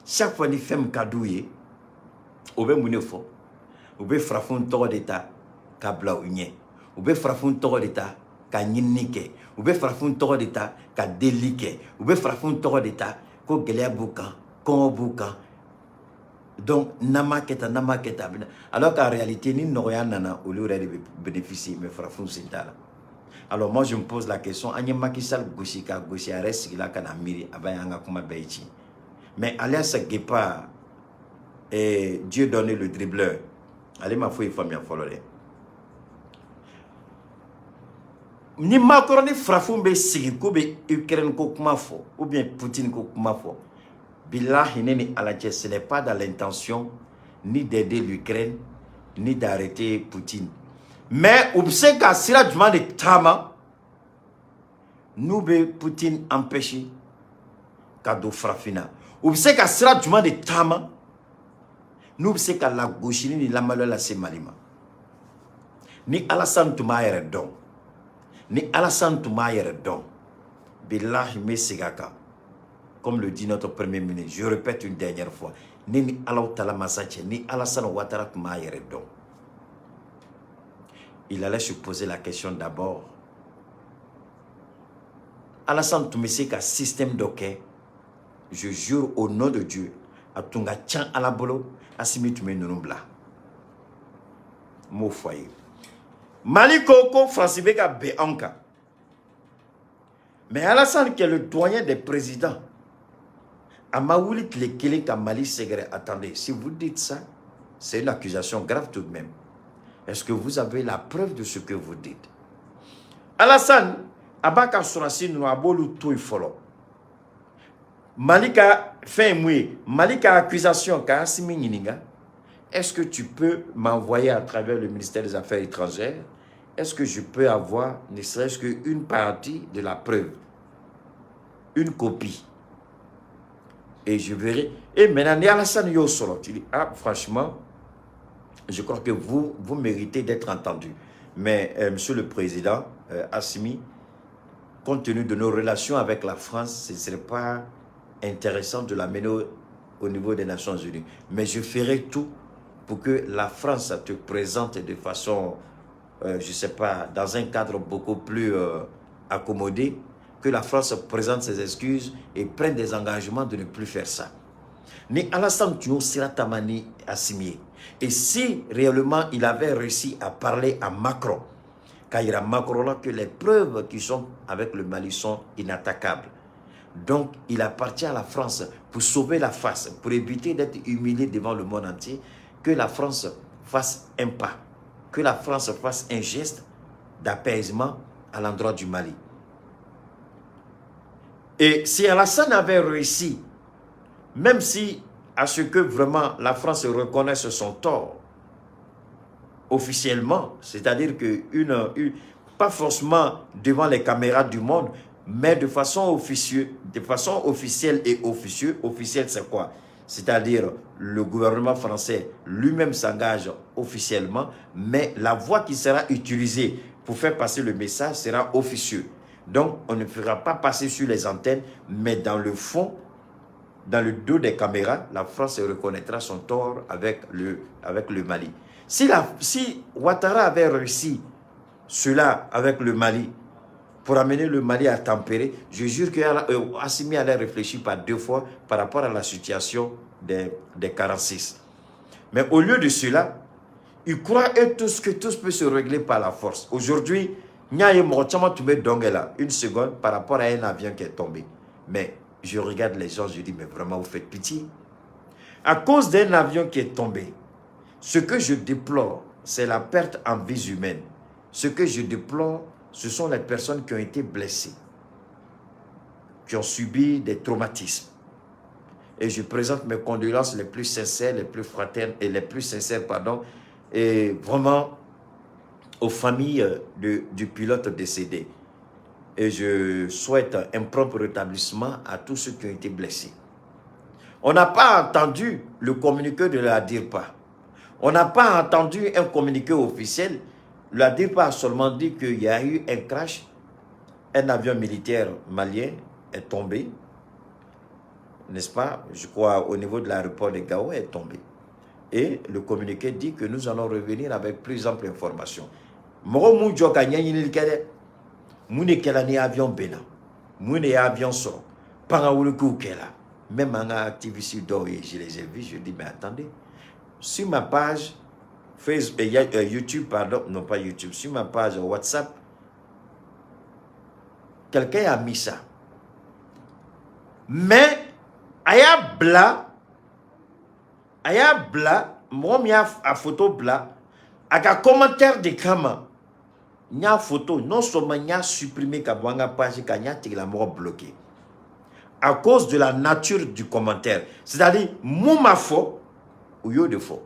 S1: chaque fois ni fɛn min ka d'u ye, o bɛ mun de fɔ? U bɛ farafin tɔgɔ de ta ka bila u ɲɛ, u bɛ farafin tɔgɔ de ta ka ɲinini kɛ, u bɛ farafin tɔgɔ de ta ka delili kɛ, u bɛ farafin tɔgɔ de ta ko gɛlɛya b'u kan, kɔngɔ b'u kan. Donc n'an ma kɛ tan, n'an ma kɛ tan, a bɛ na, alors qu'en réalité ni nɔgɔya nana, olu yɛrɛ de bɛ bénéficier, mais farafin sen t'a la. Alors moi je me pose la question, an ye Macky Sall gosi ka gosi, a yɛrɛ sigila ka na miiri, a b'a ye an ka kuma bɛɛ ye tiɲɛ. Mais alias Guépard et Dieudonné le dribbleur, ale ma foyi faamuya fɔlɔ dɛ. Ni Macron ni farafin bɛ sigi k'u bɛ Ukraine ko kuma fɔ ou bien Poutine ko kuma fɔ, bilahi, ne ni Ala cɛ, ce n'est pas dans l'intention ni d'aider l'Ukraine ni d'arrêter Poutine. Mais u bɛ se ka sira jumɛn de taama n'u bɛ Poutine empêcher ka don farafinna? U bɛ se ka sira jumɛn de taama n'u bɛ se ka lagosili ni lamaloya lase Mali ma? Ni Alassane tun b'a yɛrɛ dɔn, ni Alassane tun b'a yɛrɛ dɔn, bilahi, n bɛ segin a kan, comme le dit notre premier ministre, je répète une dernière fois, ne ni Alaw tala masa cɛ, ni Alassane Ouattara tun b'a yɛrɛ dɔn, il allait se poser la question d'abord. Alassane tun bɛ se ka système dɔ kɛ, je jure au nom de Dieu, a tun ka ca Ala bolo, Assimi tun bɛ ninnu bila. N b'o fɔ a ye. Mali ko ko Faransi bɛ ka bɛn anw kan, mais Alassane qui est le doyen des présidents A ma wuli tile kelen ka Mali sɛgɛrɛ. Attendez, si vous dites ça, c'est une accusation grave tout de même. Est-ce que vous avez la preuve de ce que vous dites? Alassane a b'a ka sɔrɔsi ninnu, a b'olu to yen fɔlɔ. Mali ka fɛn ye mun ye? Mali ka accusation ka Assimi ɲininka: est-ce que tu peux m'envoyer à travers le ministère des Affaires étrangères, est-ce que je peux avoir ne serait-ce qu'une partie de la preuve, une copie? Et je verrai. Et maintenant, ni Alassane y'o sɔrɔ, tu dis: ah, franchement, je crois que vous, vous méritez d'être entendu. Mais, Monsieur le Président, Assimi, compte tenu de nos relations avec la France, ce ne serait pas intéressant de l'amener au niveau des Nations Unies. Mais je ferai tout pour que la France te présente de façon, je ne sais pas, dans un cadre beaucoup plus accommodé, que la France présente ses excuses et prenne des engagements de ne plus faire ça. Ni Alassane tun y'o sira taama ni Assimi. Et si réellement il avait réussi à parler à Macron, k'a yira Macron la que les preuves qui sont avec le Mali sont inattaquables. Donc, il appartient à la France, pour sauver la face, pour éviter d'être humilié devant le monde entier, que la France fasse un pas, que la France fasse un geste d'apaisement à l'endroit du Mali. Et si Alassane avait réussi, même si à ce que vraiment la France reconnaisse son tort officiellement, c'est-à-dire que pas forcément devant les caméras du monde, mais de façon officieuse, de façon officielle et officieuse. Officielle, c'est quoi? C'est-à-dire le gouvernement français lui-même s'engage officiellement, mais la voie qui sera utilisée pour faire passer le message sera officieux. Donc, on ne fera pas passer sur les antennes, mais dans le fond, dans le dos des caméras, la France reconnaîtra son tort avec le Mali. Si Ouattara avait réussi cela avec le Mali, pour amener le Mali à tempérer, je jure que Assimi allait réfléchir par deux fois par rapport à la situation des 46. Mais au lieu de cela, ils croient eux tous que tout peut se régler par la force. Aujourd'hui, il y a là, une seconde par rapport à un avion qui est tombé. Mais je regarde les gens, je dis: mais vraiment, vous faites pitié. À cause d'un avion qui est tombé, ce que je déplore, c'est la perte en vies humaines. Ce que je déplore, ce sont les personnes qui ont été blessées, qui ont subi des traumatismes. Et je présente mes condoléances les plus sincères, les plus fraternes et les plus sincères, pardon, et vraiment aux familles du pilote décédé. Et je souhaite un prompt rétablissement à tous ceux qui ont été blessés. On n'a pas entendu le communiqué de la DIRPA. On n'a pas entendu un communiqué officiel. La DIRPA a seulement dit qu'il y a eu un crash. Un avion militaire malien est tombé. N'est-ce pas? Je crois au niveau de l'aéroport de Gao est tombé. Et le communiqué dit que nous allons revenir avec plus ample information. Mɔgɔ mun jɔ ka ɲɛɲinili kɛ dɛ, mun de kɛla ni avion benna, mun de ye avion sɔrɔ, pangawulikiw kɛla. Même an ka activiste dɔw ye, je les ai vus, je dis: mais attendez, sur ma page Facebook, YouTube, pardon, non pas YouTube, sur ma page WhatsApp, quelqu'un a mis ça, mais a y'a bila, mɔgɔ min y'a a photo bila a ka commentaire de kama, n y'a photo, non seulement n y'a supprimé ka bɔ an ka page kan, n y'a tigilamɔgɔ bloqué à cause de la nature du commentaire. C'est-à-dire mun ma fɔ, u y'o de fɔ,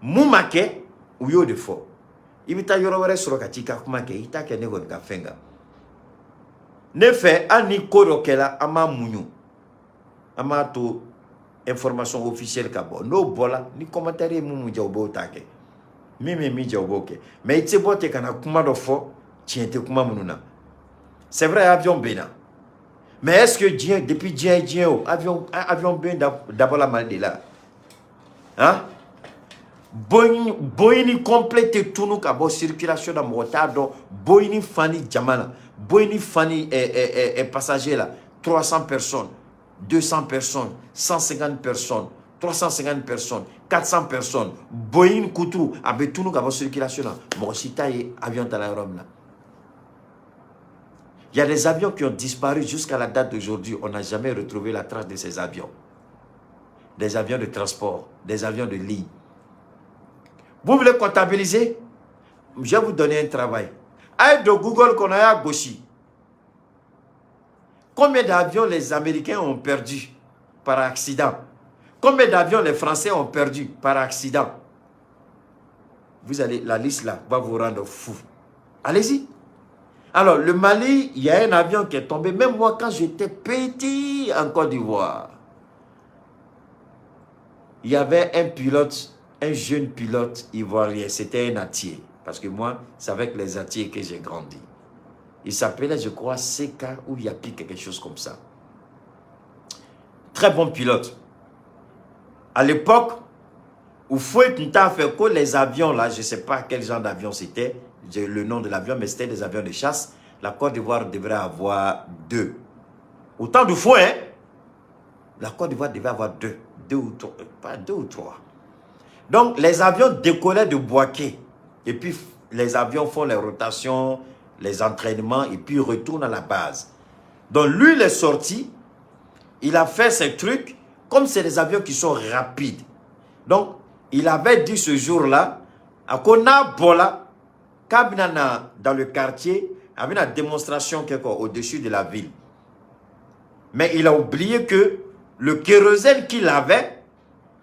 S1: mun ma kɛ, u y'o de fɔ. I bɛ taa yɔrɔ wɛrɛ sɔrɔ ka t'i ka kuma kɛ, i t'a kɛ ne kɔni ka fɛn kan. Ne fɛ, hali ni ko dɔ kɛla, an b'a muɲu, an b'a to information officielle ka bɔ. N'o bɔra, ni commentaire ye mun jɛ, u b'o ta kɛ, min bɛ min jɛ, u b'o kɛ. Mais i tɛ se bɔ ten ka na kuma dɔ fɔ, tiɲɛ tɛ kuma minnu na. C'est vrai, avion benna, mais est-ce que diɲɛ, depuis diɲɛ ye diɲɛ o, avion ben dabɔla Mali de la? Hein, Boeing, Boeing complet tɛ tunu ka bɔ circulation na, mɔgɔ t'a dɔn. Boeing fani jama la, Boeing fani passager la, 300 personnes, 200 personnes, 150 personnes, 350 personnes, 400 personnes, Boeing kuturu a bɛ tunu ka bɔ circulation na, mɔgɔ si t'a ye avion ta la yɔrɔ min na. Il y a des avions qui ont disparu jusqu'à la date d'aujourd'hui. On n'a jamais retrouvé la trace de ces avions. Des avions de transport, des avions de ligne. Vous voulez comptabiliser? Je vais vous donner un travail. Allez de Google qu'on a à gauche. Combien d'avions les Américains ont perdu par accident? Combien d'avions les Français ont perdu par accident? Vous allez, la liste là va vous rendre fou. Allez-y. Alors, le Mali, il y a un avion qui est tombé. Même moi, quand j'étais petit en Côte d'Ivoire, il y avait un pilote, un jeune pilote ivoirien. C'était un Attié. Parce que moi, c'est avec les Attiés que j'ai grandi. Il s'appelait, je crois, CK ou Yapi, quelque chose comme ça. Très bon pilote. À l'époque, où Fouet a fait que les avions, là, je ne sais pas quel genre d'avion c'était, le nom de l'avion, mais c'était des avions de chasse. La Côte d'Ivoire devrait avoir deux. Autant de fois, hein, la Côte d'Ivoire devait avoir deux. Deux ou trois. Pas deux ou trois. Donc, les avions décollaient de Bouaké. Et puis, les avions font les rotations, les entraînements, et puis retournent à la base. Donc, lui, il est sorti. Il a fait ses trucs, comme c'est des avions qui sont rapides. Donc, il avait dit ce jour-là, à Kona Bola, dans le quartier, avait une démonstration quelque au-dessus de la ville. Mais il a oublié que le kérosène qu'il avait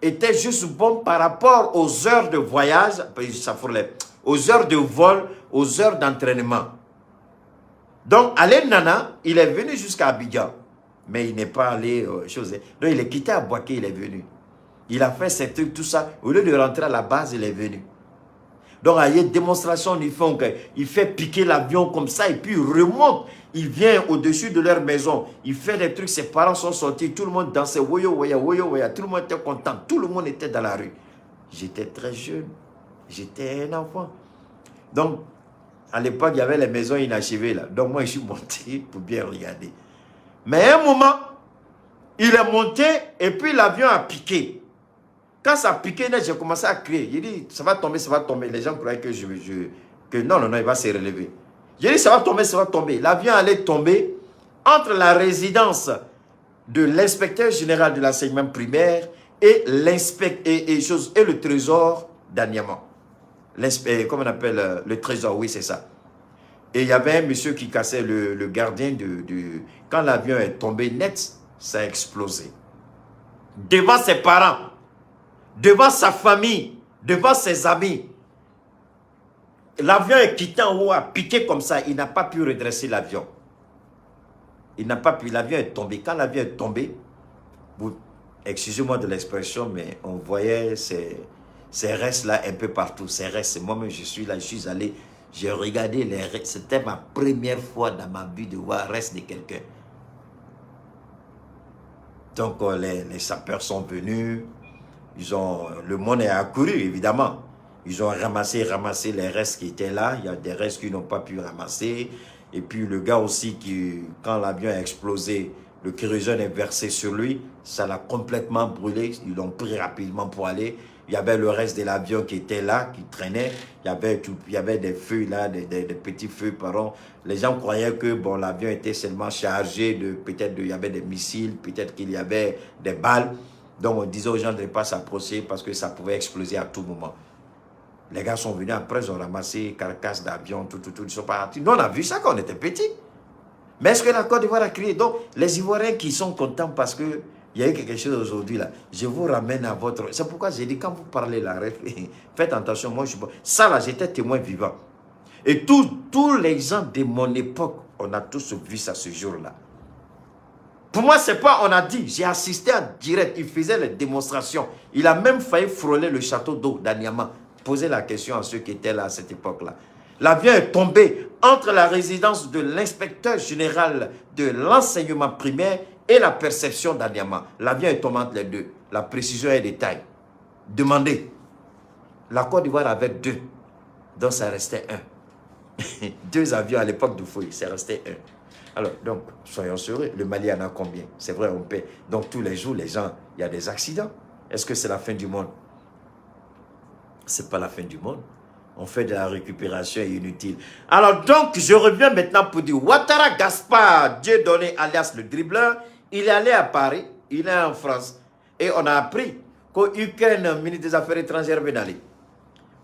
S1: était juste bon par rapport aux heures de voyage, aux heures de vol, aux heures d'entraînement. Donc, allez Nana, il est venu jusqu'à Abidjan. Mais il n'est pas allé... Donc, il est quitté à Bouaké, il est venu. Il a fait ses trucs, tout ça. Au lieu de rentrer à la base, il est venu. Donc, il y a une démonstration, il fait piquer l'avion comme ça et puis il remonte. Il vient au-dessus de leur maison. Il fait des trucs, ses parents sont sortis, tout le monde dansait. Woyo, woya, woyo, woya. Tout le monde était content. Tout le monde était dans la rue. J'étais très jeune. J'étais un enfant. Donc, à l'époque, il y avait les maisons inachevées là. Donc, moi, je suis monté pour bien regarder. Mais à un moment, il est monté et puis l'avion a piqué. Quand ça a piqué, j'ai commencé à crier. J'ai dit, ça va tomber, ça va tomber. Les gens croyaient que que non, non, non, il va se relever. J'ai dit, ça va tomber, ça va tomber. L'avion allait tomber entre la résidence de l'inspecteur général de l'enseignement primaire et et le trésor d'Anyama. Comment on appelle le trésor, oui, c'est ça. Et il y avait un monsieur qui cassait le gardien de... Quand l'avion est tombé net, ça a explosé. Devant ses parents, devant sa famille, devant ses amis. L'avion est quitté en haut, a piqué comme ça. Il n'a pas pu redresser l'avion. Il n'a pas pu. L'avion est tombé. Quand l'avion est tombé, excusez-moi de l'expression, mais on voyait ces restes-là un peu partout. Ces restes, moi-même, je suis là, je suis allé, j'ai regardé les restes. C'était ma première fois dans ma vie de voir le reste de quelqu'un. Donc, les sapeurs sont venus. Le monde est accouru, évidemment. Ils ont ramassé les restes qui étaient là. Il y a des restes qu'ils n'ont pas pu ramasser. Et puis, le gars aussi, qui, quand l'avion a explosé, le kérosène est versé sur lui. Ça l'a complètement brûlé. Ils l'ont pris rapidement pour aller. Il y avait le reste de l'avion qui était là, qui traînait. Il y avait des feux là, des petits feux, pardon. Les gens croyaient que bon, l'avion était seulement chargé de, peut-être il y avait des missiles, peut-être qu'il y avait des balles. Donc on disait aux gens de ne pas s'approcher parce que ça pouvait exploser à tout moment. Les gars sont venus après, ils ont ramassé carcasses d'avion, tout, ils sont partis. Nous, on a vu ça quand on était petits. Mais est-ce que la Côte d'Ivoire a crié? Donc, les Ivoiriens qui sont contents parce que il y a eu quelque chose aujourd'hui là, je vous ramène à votre... C'est pourquoi j'ai dit, quand vous parlez là, faites attention, moi je... Ça là, j'étais témoin vivant. Et tous les gens de mon époque, on a tous vu ça ce jour-là. Pour moi, c'est pas, on a dit, j'ai assisté en direct, il faisait les démonstrations. Il a même failli frôler le château d'eau d'Anyama. Posez la question à ceux qui étaient là à cette époque-là. L'avion est tombé entre la résidence de l'inspecteur général de l'enseignement primaire et la perception d'Anyama. L'avion est tombé entre les deux. La précision est de taille. Demandez. La Côte d'Ivoire avait deux. Donc ça restait un. Deux avions à l'époque du fouille, c'est resté un. Alors, donc, soyons sérieux, le Mali en a combien? C'est vrai, on paie. Donc, tous les jours, les gens, il y a des accidents. Est-ce que c'est la fin du monde? C'est pas la fin du monde. On fait de la récupération inutile. Alors donc, je reviens maintenant pour dire, Ouattara Gaspard, Dieudonné alias le dribbleur, il est allé à Paris, il est en France. Et on a appris qu'Ukraine, ministre des Affaires étrangères, bɛ nalen.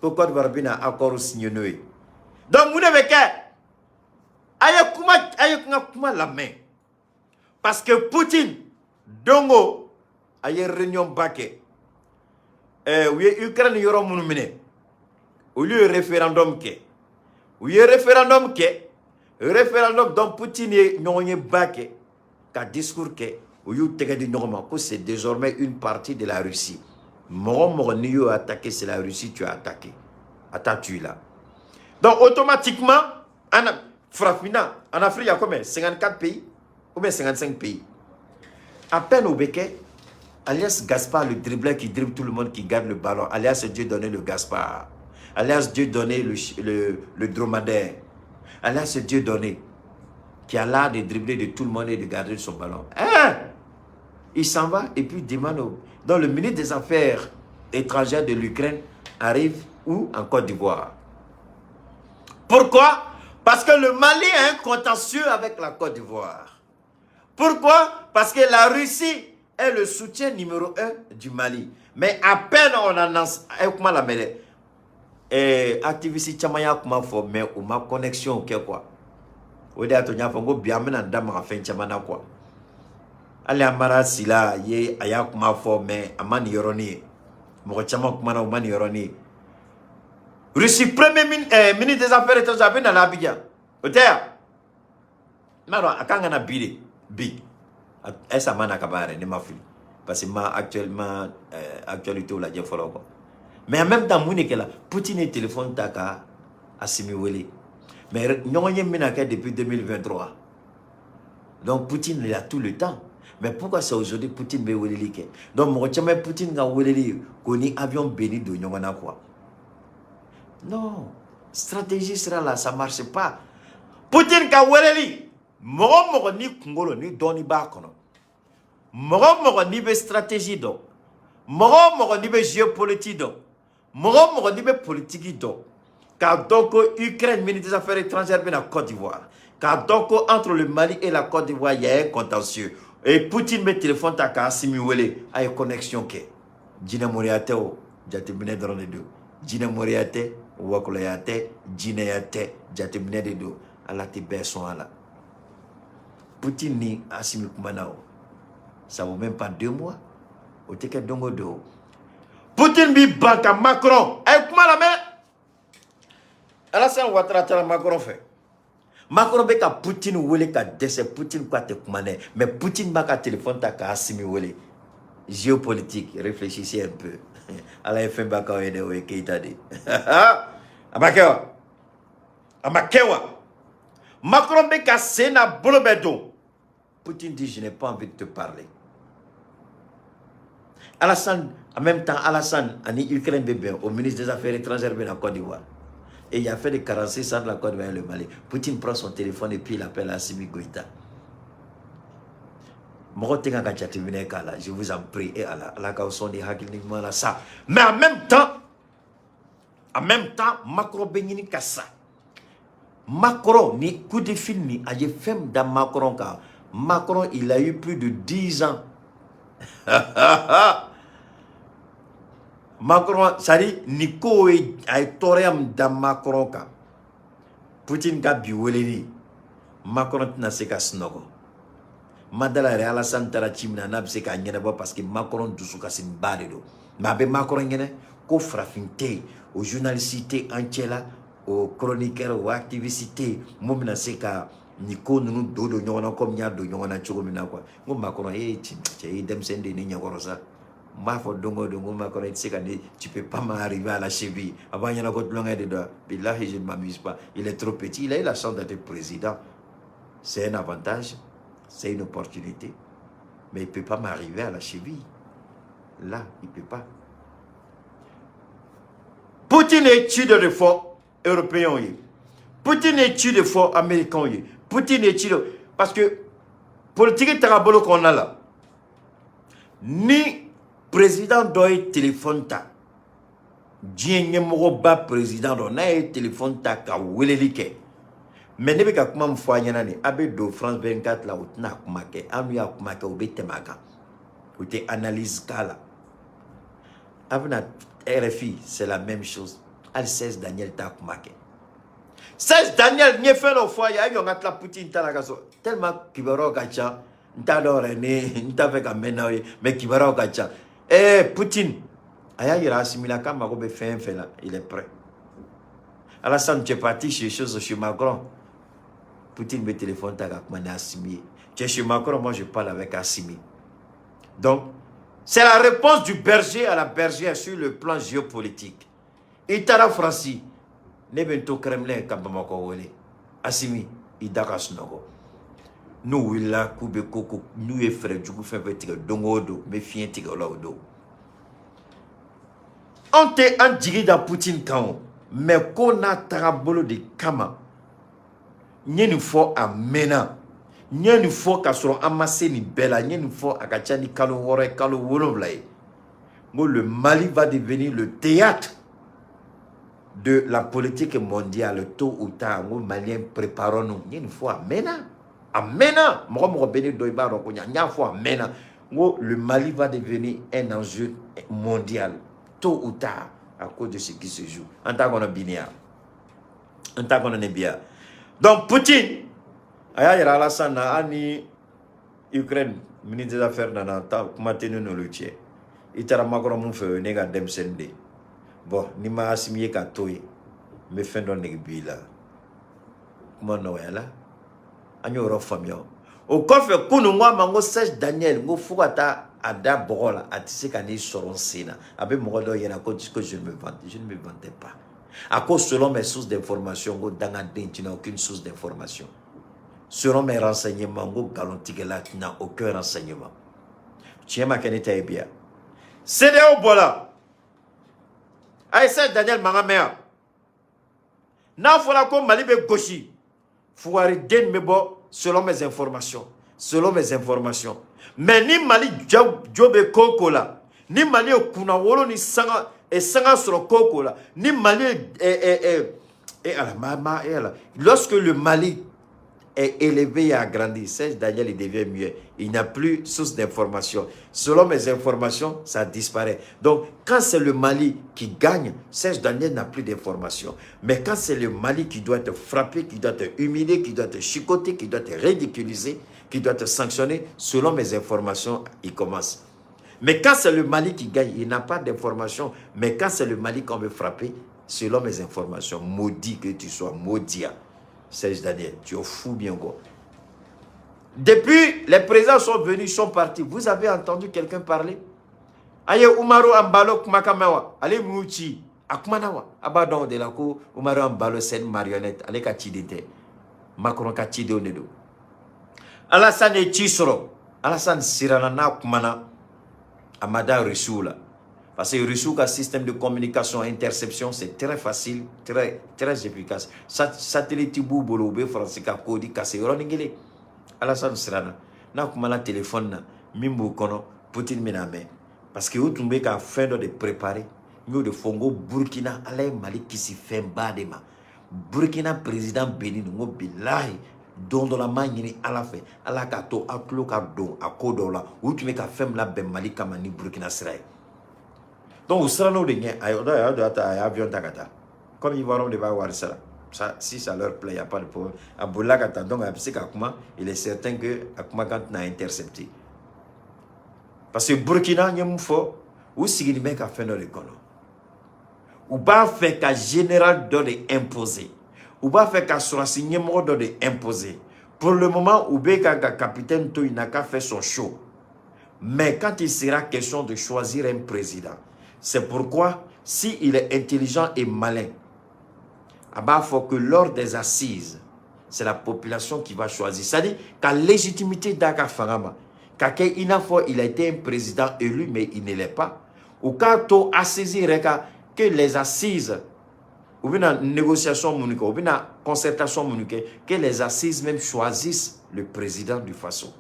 S1: Ko Côte d'Ivoire bɛna accord signé n'o ye. Donc mun de bɛ kɛ? A ye kuma, a ye n ka kuma lamɛn. Parce que Poutine, dongo, a ye réunion ba kɛ. U ye Ukraine yɔrɔ minnu minɛ, olu ye référendum kɛ. U ye référendum kɛ. Référendum, donc Poutine ye ɲɔgɔn ye ba kɛ ka discours kɛ. U y'u tɛgɛ di ɲɔgɔn ma ko c'est désormais une partie de la Russie. Mɔgɔ mɔgɔ n'i y'o attaqué, c'est la Russie tu as attaqué. A t'a tu la. Donc automatiquement, en Farafinna, en Afrique, il y a combien? 54 pays ou bien 55 pays. À peine au Béquet, alias Gaspard, le dribbleur qui dribble tout le monde, qui garde le ballon, alias Dieudonné le Gaspard, alias Dieudonné le dromadaire, alias Dieudonné, qui a l'art de dribbler de tout le monde et de garder son ballon. Hein? Il s'en va et puis demande au... Donc le ministre des Affaires étrangères de l'Ukraine arrive où? En Côte d'Ivoire. Pourquoi? Parce que le Mali a un contentieux avec la Côte d'Ivoire. Pourquoi? Parce que la Russie est le soutien numéro 1 du Mali. Mais à peine on annonce, kuma lamɛn dɛ, activiste caman y'a kuma fɔ, mais u ma connexion kɛ quoi. O de y'a to n y'a fɔ n ko bi an bɛna da maga fɛn caman na quoi. Hali Amara Sila ye a y'a kuma fɔ, mais a ma nin yɔrɔnin ye. Mɔgɔ caman kumana, u ma nin yɔrɔnin ye. Russie premier ministre des Affaires étrangères a bɛ na Abidjan. O tɛ yan? N b'a dɔn a kan ka na bi de bi. Est-ce a ma na ka ban yɛrɛ? Ne ma fili. Parce que ma actuellement actualité lajɛ fɔlɔ quoi. Mais en même temps, mun de kɛla? Poutine ye téléphone ta ka Assimi wele. Mais ɲɔgɔn ye min kɛ depuis 2023. Donc Poutine, il a tout le temps. Mais pourquoi c'est aujourd'hui Poutine bɛ weleli kɛ? Donc mɔgɔ caman ye Poutine ka weleli k'o ni avion benni don ɲɔgɔn na quoi. Non, stratégie sera là, ça marche pas. Poutine ka weleli, mɔgɔ mɔgɔ ni kunkolo ni dɔɔni b'a kɔnɔ, mɔgɔ mɔgɔ n'i bɛ stratégie dɔn, mɔgɔ mɔgɔ n'i bɛ géopolitique dɔn, mɔgɔ mɔgɔ n'i bɛ politique dɔn, k'a dɔn ko Ukraine ministre des Affaires étrangères bɛ na Côte d'Ivoire, k'a dɔn ko entre le Mali et la Côte d'Ivoire, il y a un contentieux. Et Poutine bɛ téléphone ta k'a Assimi wele, a ye connexion kɛ. Jinɛmoriya tɛ o, jateminɛ dɔrɔn de don. Jinɛmoriya tɛ, wakoloya tɛ, jinɛya tɛ, jateminɛ de don. Ala tɛ bɛɛ sɔn a la. Poutine ni Assimi kumana o, ça vaut même pas 2 mois. O tɛ kɛ don o don. Poutine b'i ban ka Macron, a ye kuma lamɛn. Alassane Ouattara taara Macron fɛ. Macron bɛ ka Poutine wele ka dɛsɛ. Poutine ko a tɛ kuma dɛ, mais Poutine b'a ka téléphone ta ka Assimi wele. Géopolitique, réfléchissez un peu. Ala ye fɛn ba k'aw ye dɛ, o ye Keyita de. A ma kɛ wa? A ma kɛ wa? Macron bɛ ka sen n'a bolo bɛɛ don. Poutine dit: je n'ai pas envie de te parler. Alassane, en même temps, Alassane ani Ukraine bɛ bɛn, au ministre des Affaires étrangères bɛ na Côte d'Ivoire. Et il a fait des 46 entre la Côte d'Ivoire et le Mali. Poutine prend son téléphone et puis il appelle Assimi Goïta. Mɔgɔ tɛ ka jateminɛ k'a la, je vous en prie, et Ala, Ala k'aw sɔn ni hakili ɲuman la sa. Mais en même temps, Macron bɛ ɲini ka sa. Macron ni coup de fil ni a ye fɛn min da Macron kan, Macron, il a eu plus de 10 ans. Macron, c'est-à-dire ni ko ye a ye tɔɔrɔya min da Macron kan, Poutine ka bi weleli, Macron tɛna se ka sunɔgɔ. Madala yɛrɛ, Alassane taara ci min na, n'a bɛ se k'a ɲɛnabɔ, parce que Macron dusukasiba de don. Mais a bɛ Macron ɲɛnɛ ko farafin tɛ yen, o journaliste tɛ an cɛ la, o chroniqueur, o activiste tɛ yen mun bɛna se ka nin ko ninnu don don ɲɔgɔn na komi n y'a don ɲɔgɔn na cogo min na quoi. N ko Macron, e cɛ, i ye denmisɛnnin de ye ne ɲɛkɔrɔ sa. N b'a fɔ don o don ko Macron, i tɛ se ka ne, tu peux pas m'arriver à la cheville. A b'a ɲɛna ko tulonkɛ de don. Bilahi, je ne m'amuse pas. Il est trop petit. Il a eu la chance d'être président, c'est un avantage, c'est une opportunité, mais il ne peut pas m'arriver à la cheville là, il ne peut pas. Poutine ye ci dɔ de fɔ européens ye, Poutine ye ci de fɔ américains ye, Poutine ye ci dɔ, parce que politique tagabolo kɔnɔna la, ni président dɔ ye téléphone ta Diɲɛ ɲɛmɔgɔba président dɔ n'a ye téléphone ta ka weleli kɛ. Mais ne bɛ ka kuma min fɔ a ɲɛna nin, a bɛ don France 24 la, u tɛna kuma kɛ. Hali n'u y'a kuma kɛ, u bɛ tɛmɛ a kan, u tɛ analyse k'a la. A bɛna RFI, c'est la même chose. Hali 16 Daniel t'a kuma kɛ. 16 Daniel, n ye fɛn dɔ fɔ a ye, a ye ɲɔgɔn ka tila Poutine ta la ka sɔrɔ tellement kibaruyaw ka ca. N t'a dɔn yɛrɛ, ni n t'a fɛ ka mɛn n'aw ye, mais kibaruyaw ka ca. Poutine a y'a yira Assimi la k'a mago bɛ fɛn fɛn la, il est prêt. Alassane, tu es parti chez chose chez Macron. Poutine bɛ téléphone ta ka kuma ni Assimi ye. Tu es chez Macron, moi je parle avec Assimi. Donc c'est la réponse du berger à la bergère sur le plan géopolitique. I taara Faransi, ne bɛ n to Kremlin ka Bamakɔ wele. Assimi, i da ka sunɔgɔ. N'u wulila k'u bɛ ko ko n'u ye fɛɛrɛ jugu fɛn fɛn tigɛ don o don, n bɛ fiɲɛ tigɛ o la o don. Anw tɛ an jigi da Poutine kan o, mais ko n'a tagabolo de kama. N ye nin fɔ a mɛnna. N ye nin fɔ k'a sɔrɔ an ma se nin bɛɛ la. N ye nin fɔ a ka ca ni kalo 6 ye, kalo 7 ye. N ko le Mali va devenir le théâtre de la politique mondiale tôt ou tard. N ko Malien, préparons-nous. N ye nin fɔ a mɛnna, a mɛnna. Mɔgɔ mɔgɔ bɛ ne dɔn, i b'a dɔn ko n y'a fɔ a mɛnna. N ko le Mali va devenir un enjeu mondial tôt ou tard à cause de ce qui se joue. An t'a kɔnɔ bi ni yan, an t'a kɔnɔ ni bi yan. Donc Poutine a y'a yira Alassane na, hali ni Ukraine ministre des Affaires nana ta, kuma tɛ ne n'olu cɛ. I taara Macron mun fɛ, o ye ne ka denmisɛnnin de ye. Bon, n'i ma Assimi ye ka to yen, n bɛ fɛn dɔ nege b'i la. Kuma nɔgɔyala, an y'o yɔrɔ faamuya. O kɔfɛ, kunun, n ko a ma, n ko Serge Daniel, n ko fo ka taa a da bɔgɔ la, a tɛ se ka n'i sɔrɔ n sen na. A bɛ mɔgɔ dɔw yɛrɛ ko que je me vante. Je ne me vantais pas. A ko selon mes sources d'information. N ko dangaden, tu n'as aucune source d'information. Selon mes renseignements. N ko nkalontigɛla, tu n'as aucun renseignement. Tiɲɛ ma kɛ ne ta ye bi yan. CEDEAO bɔra, a ye Serge Daniel mankan mɛn yan. N'a fɔra ko Mali bɛ gosi, fugariden bɛ bɔ selon mes informations, selon mes informations. Mais ni Mali jo bɛ ko o ko la, ni Mali ye kunnawolo ni sanga sanga sɔrɔ ko o ko la, ni Mali ye ɛ ɛ ala ma ma e ala, lorsque le Mali est élevé et agrandi, Serge Daniel, il devient mieux. Il n'a plus source d'information. Selon mes informations, ça disparaît. Donc, quand c'est le Mali qui gagne, Serge Daniel n'a plus d'informations. Mais quand c'est le Mali qui doit être frappé, qui doit être humilié, qui doit être chicoté, qui doit être ridiculisé, qui doit être sanctionné, selon mes informations, il commence. Mais quand c'est le Mali qui gagne, il n'a pas d'informations. Mais quand c'est le Mali qu'on veut frapper, selon mes informations, maudit que tu sois, maudit. Serge Daniel, tu es fou bien quoi. Depuis, les présidents sont venus, sont partis. Vous avez entendu quelqu'un parler? Aye Umaru Embalo kumakan mɛn wa? Ale mun ci a kumana wa? A b'a dɔn o de la ko Umaru Embalo, c'est une marionnette. Ale ka ciden tɛ. Macron ka cidenw de don. Alassane ye ci sɔrɔ. Alassane siranna n'a kumana a ma da Russiw la. Parce que Russiw ka système de communication, interception, c'est très facile, très, très efficace. Satellite b'u bolo, u bɛ Faransi ka code casser yɔrɔnin kelen. Alassane siranna. N'a kumana téléphone na, min b'u kɔnɔ, Poutine bɛna mɛn. Parce que u tun bɛ ka fɛn dɔ de préparer. N y'o de fɔ, n ko Burkina, Ala ye Mali kisi fɛnba de ma. Burkina président benni don. N ko bilahi, don dɔ la, n b'a ɲini Ala fɛ, Ala k'a to aw tulo ka don a ko dɔw la. U tun bɛ ka fɛn min labɛn Mali kama ni Burkina sira ye. Donc u siranna o de ɲɛ. A ye a ye avion ta ka taa. Comme Ivoiriens de b'a wari sara. Ça, si ça leur plaît, il n'y a pas de problème. A bolila ka taa, donc a bɛ se ka kuma. Il est certain que a kumakan tɛna intercepter. Parce que Burkina, n ye mun fɔ, u sigilen bɛ ka fɛn dɔ de kɔnɔ. U b'a fɛ ka général dɔ de imposer. U b'a fɛ ka sɔrɔdasi ɲɛmɔgɔ dɔ de imposer. Pour le moment, u bɛ ka capitaine to yen n'a ka fait son show. Mais quand il sera question de choisir un président, c'est pourquoi, s'il est intelligent et malin, a b'a fɔ que lors des assises, c'est la population qui va choisir. C'est-à-dire ka légitimité d'a ka fanga ma. Ka kɛ i n'a fɔ il a été un président élu, mais il ne l'est pas. U k'a to assises yɛrɛ ka, que les assises, u bɛna négociation minnu kɛ, u bɛna concertation minnu kɛ, que les assises même choisissent le président du Faso.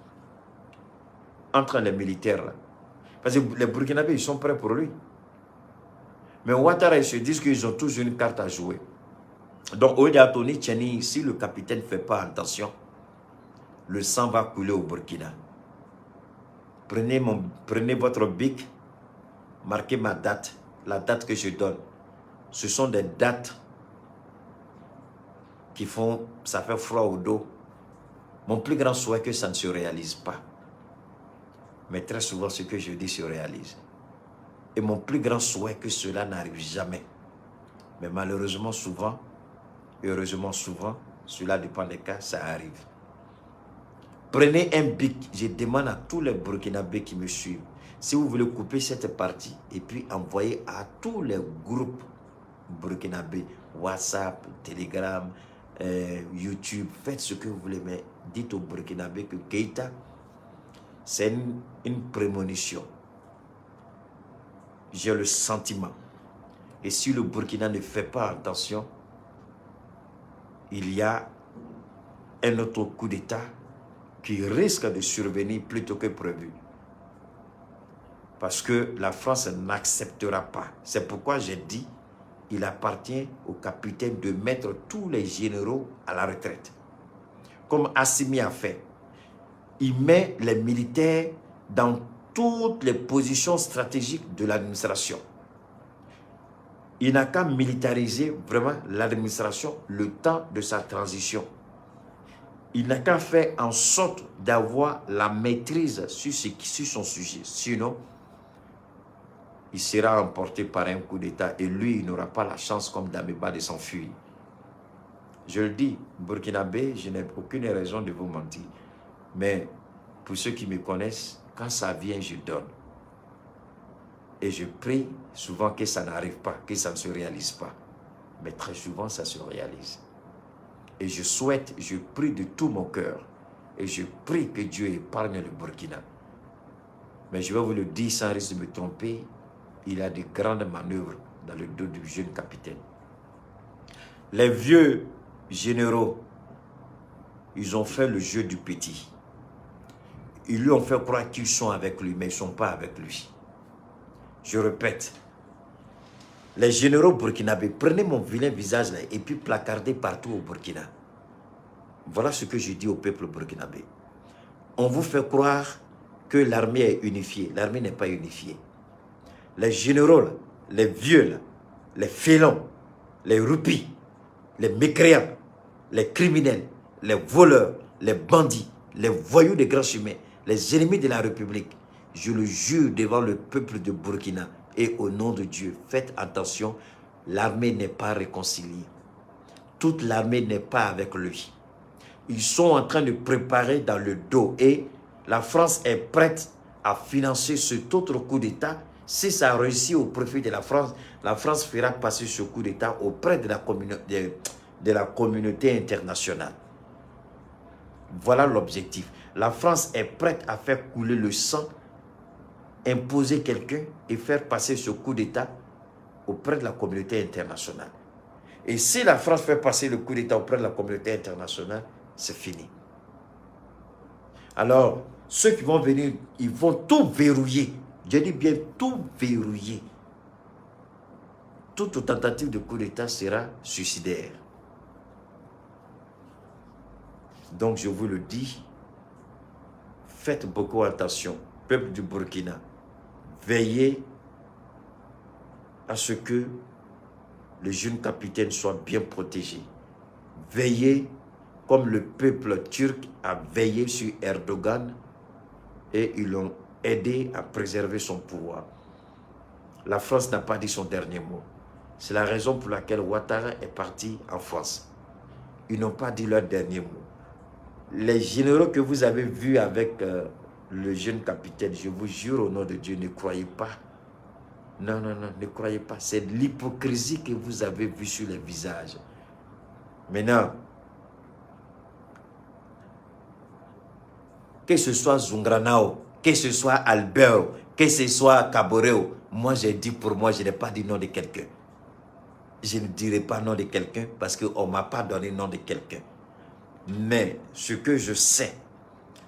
S1: Entre les militaires là. Parce que les Burkinabés, ils sont prêts pour lui. Mais Ouattara, ils se disent qu'ils ont tous une carte à jouer. Donc, au Tony Tchani, si le capitaine ne fait pas attention, le sang va couler au Burkina. Prenez votre bic, marquez ma date, la date que je donne. Ce sont des dates qui font, ça fait froid au dos. Mon plus grand souhait est que ça ne se réalise pas. Mais très souvent, ce que je dis se réalise. Et mon plus grand souhait est que cela n'arrive jamais. Mais malheureusement, souvent, heureusement, souvent, cela dépend des cas, ça arrive. Prenez un bic. Je demande à tous les Burkinabés qui me suivent, si vous voulez couper cette partie et puis envoyer à tous les groupes burkinabés, WhatsApp, Telegram, YouTube, faites ce que vous voulez, mais dites aux Burkinabés que Keïta, c'est une prémonition. J'ai le sentiment. Et si le Burkina ne fait pas attention, il y a un autre coup d'État qui risque de survenir plus tôt que prévu. Parce que la France n'acceptera pas. C'est pourquoi j'ai dit, il appartient au capitaine de mettre tous les généraux à la retraite. Comme Assimi a fait. Il met les militaires dans toutes les positions stratégiques de l'administration. Il n'a qu'à militariser vraiment l'administration le temps de sa transition. Il n'a qu'à faire en sorte d'avoir la maîtrise sur son sujet. Sinon, il sera emporté par un coup d'État et lui, il n'aura pas la chance comme Damiba de s'enfuir. Je le dis, Burkinabé, je n'ai aucune raison de vous mentir. Mais pour ceux qui me connaissent, quand ça vient, je donne. Et je prie souvent que ça n'arrive pas, que ça ne se réalise pas. Mais très souvent, ça se réalise. Et je souhaite, je prie de tout mon cœur. Et je prie que Dieu épargne le Burkina. Mais je vais vous le dire sans risque de me tromper, il a de grandes manœuvres dans le dos du jeune capitaine. Les vieux généraux, ils ont fait le jeu du petit. Ils lui ont fait croire qu'ils sont avec lui, mais ils ne sont pas avec lui. Je répète, les généraux burkinabés, prenez mon vilain visage là et puis placardez partout au Burkina. Voilà ce que je dis au peuple burkinabé. On vous fait croire que l'armée est unifiée. L'armée n'est pas unifiée. Les généraux, là, les vieux, là, les félons, les roupies, les mécréants, les criminels, les voleurs, les bandits, les voyous des grands chemins, les ennemis de la République, je le jure devant le peuple de Burkina et au nom de Dieu, faites attention, l'armée n'est pas réconciliée. Toute l'armée n'est pas avec lui. Ils sont en train de préparer dans le dos et la France est prête à financer cet autre coup d'État. Si ça réussit au profit de la France fera passer ce coup d'État auprès de la communauté internationale. Voilà l'objectif. La France est prête à faire couler le sang, imposer quelqu'un et faire passer ce coup d'État auprès de la communauté internationale. Et si la France fait passer le coup d'État auprès de la communauté internationale, c'est fini. Alors, ceux qui vont venir, ils vont tout verrouiller. Je dis bien tout verrouiller. Toute tentative de coup d'État sera suicidaire. Donc, je vous le dis, faites beaucoup attention. Peuple du Burkina, veillez à ce que le jeune capitaine soit bien protégé. Veillez comme le peuple turc a veillé sur Erdogan et ils l'ont aidé à préserver son pouvoir. La France n'a pas dit son dernier mot. C'est la raison pour laquelle Ouattara est parti en France. Ils n'ont pas dit leur dernier mot. Les généraux que vous avez vus avec le jeune capitaine, je vous jure au nom de Dieu, ne croyez pas. Non, non, non, ne croyez pas. C'est l'hypocrisie que vous avez vue sur les visages. Maintenant, que ce soit Zungranao, que ce soit Albert, que ce soit Kaboreo, moi j'ai dit pour moi, je n'ai pas dit nom de quelqu'un. Je ne dirai pas nom de quelqu'un parce qu'on ne m'a pas donné nom de quelqu'un. Mais ce que je sais,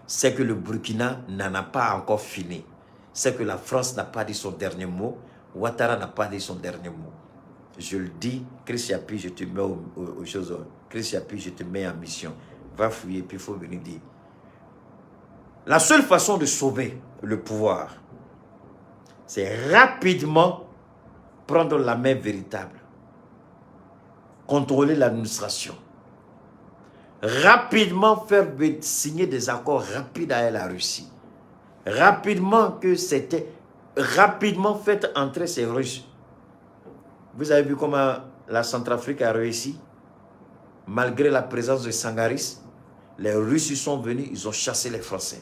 S1: c'est que le Burkina n'en a pas encore fini. C'est que la France n'a pas dit son dernier mot. Ouattara n'a pas dit son dernier mot. Je le dis, Chris Yapi, je te mets aux choses. Chris Yapi, je te mets en mission. Va fouiller, puis il faut venir dire. La seule façon de sauver le pouvoir, c'est rapidement prendre la main véritable. Contrôler l'administration. Rapidement faire signer des accords rapides avec la Russie. Rapidement que c'était... Rapidement fait entrer ces Russes. Vous avez vu comment la Centrafrique a réussi? Malgré la présence de Sangaris, les Russes sont venus, ils ont chassé les Français.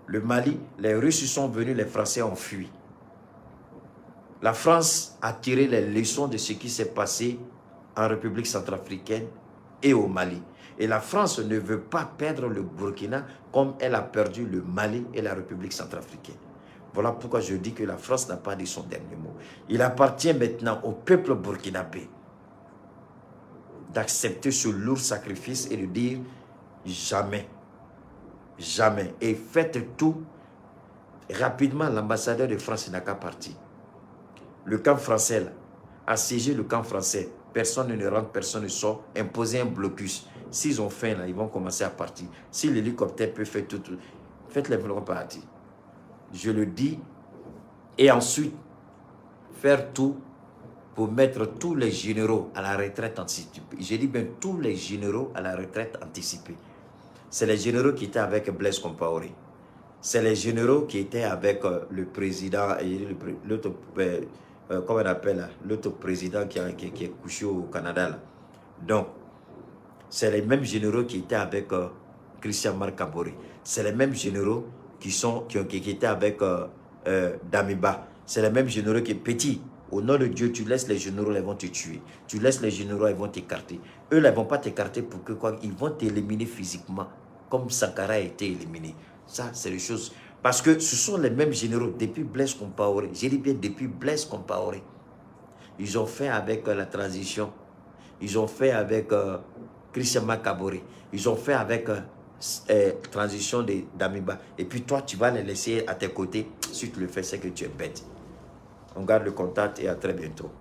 S1: Le Mali, les Russes sont venus, les Français ont fui. La France a tiré les leçons de ce qui s'est passé en République centrafricaine et au Mali. Et la France ne veut pas perdre le Burkina comme elle a perdu le Mali et la République centrafricaine. Voilà pourquoi je dis que la France n'a pas dit son dernier mot. Il appartient maintenant au peuple burkinabé d'accepter ce lourd sacrifice et de dire jamais, jamais. Et faites tout. Rapidement, l'ambassadeur de France n'a qu'à partir. Le camp français, là, assiéger le camp français. Personne ne rentre, personne ne sort. Imposer un blocus. S'ils ont faim, là, ils vont commencer à partir. Si l'hélicoptère peut faire tout, faites-les partir. Je le dis. Et ensuite, faire tout pour mettre tous les généraux à la retraite anticipée. J'ai dit bien tous les généraux à la retraite anticipée. C'est les généraux qui étaient avec Blaise Compaoré. C'est les généraux qui étaient avec le président, l'autre, comment on appelle, l'autre président qui est couché au Canada. Là. Donc, c'est les mêmes généraux qui étaient avec Christian Marc Kabore. C'est les mêmes généraux qui étaient avec Damiba. C'est les mêmes généraux qui sont petits. Au nom de Dieu, tu laisses les généraux, ils vont te tuer. Tu laisses les généraux, ils vont t'écarter. Eux, ils ne vont pas t'écarter pour que quoi, ils vont t'éliminer physiquement, comme Sankara a été éliminé. Ça, c'est les choses. Parce que ce sont les mêmes généraux depuis Blaise Compaoré. J'ai dit bien depuis Blaise Compaoré. Ils ont fait avec la transition. Ils ont fait avec Christian Kabore. Ils ont fait avec transition de Damiba. Et puis toi, tu vas les laisser à tes côtés. Si tu le fais, c'est que tu es bête. On garde le contact et à très bientôt.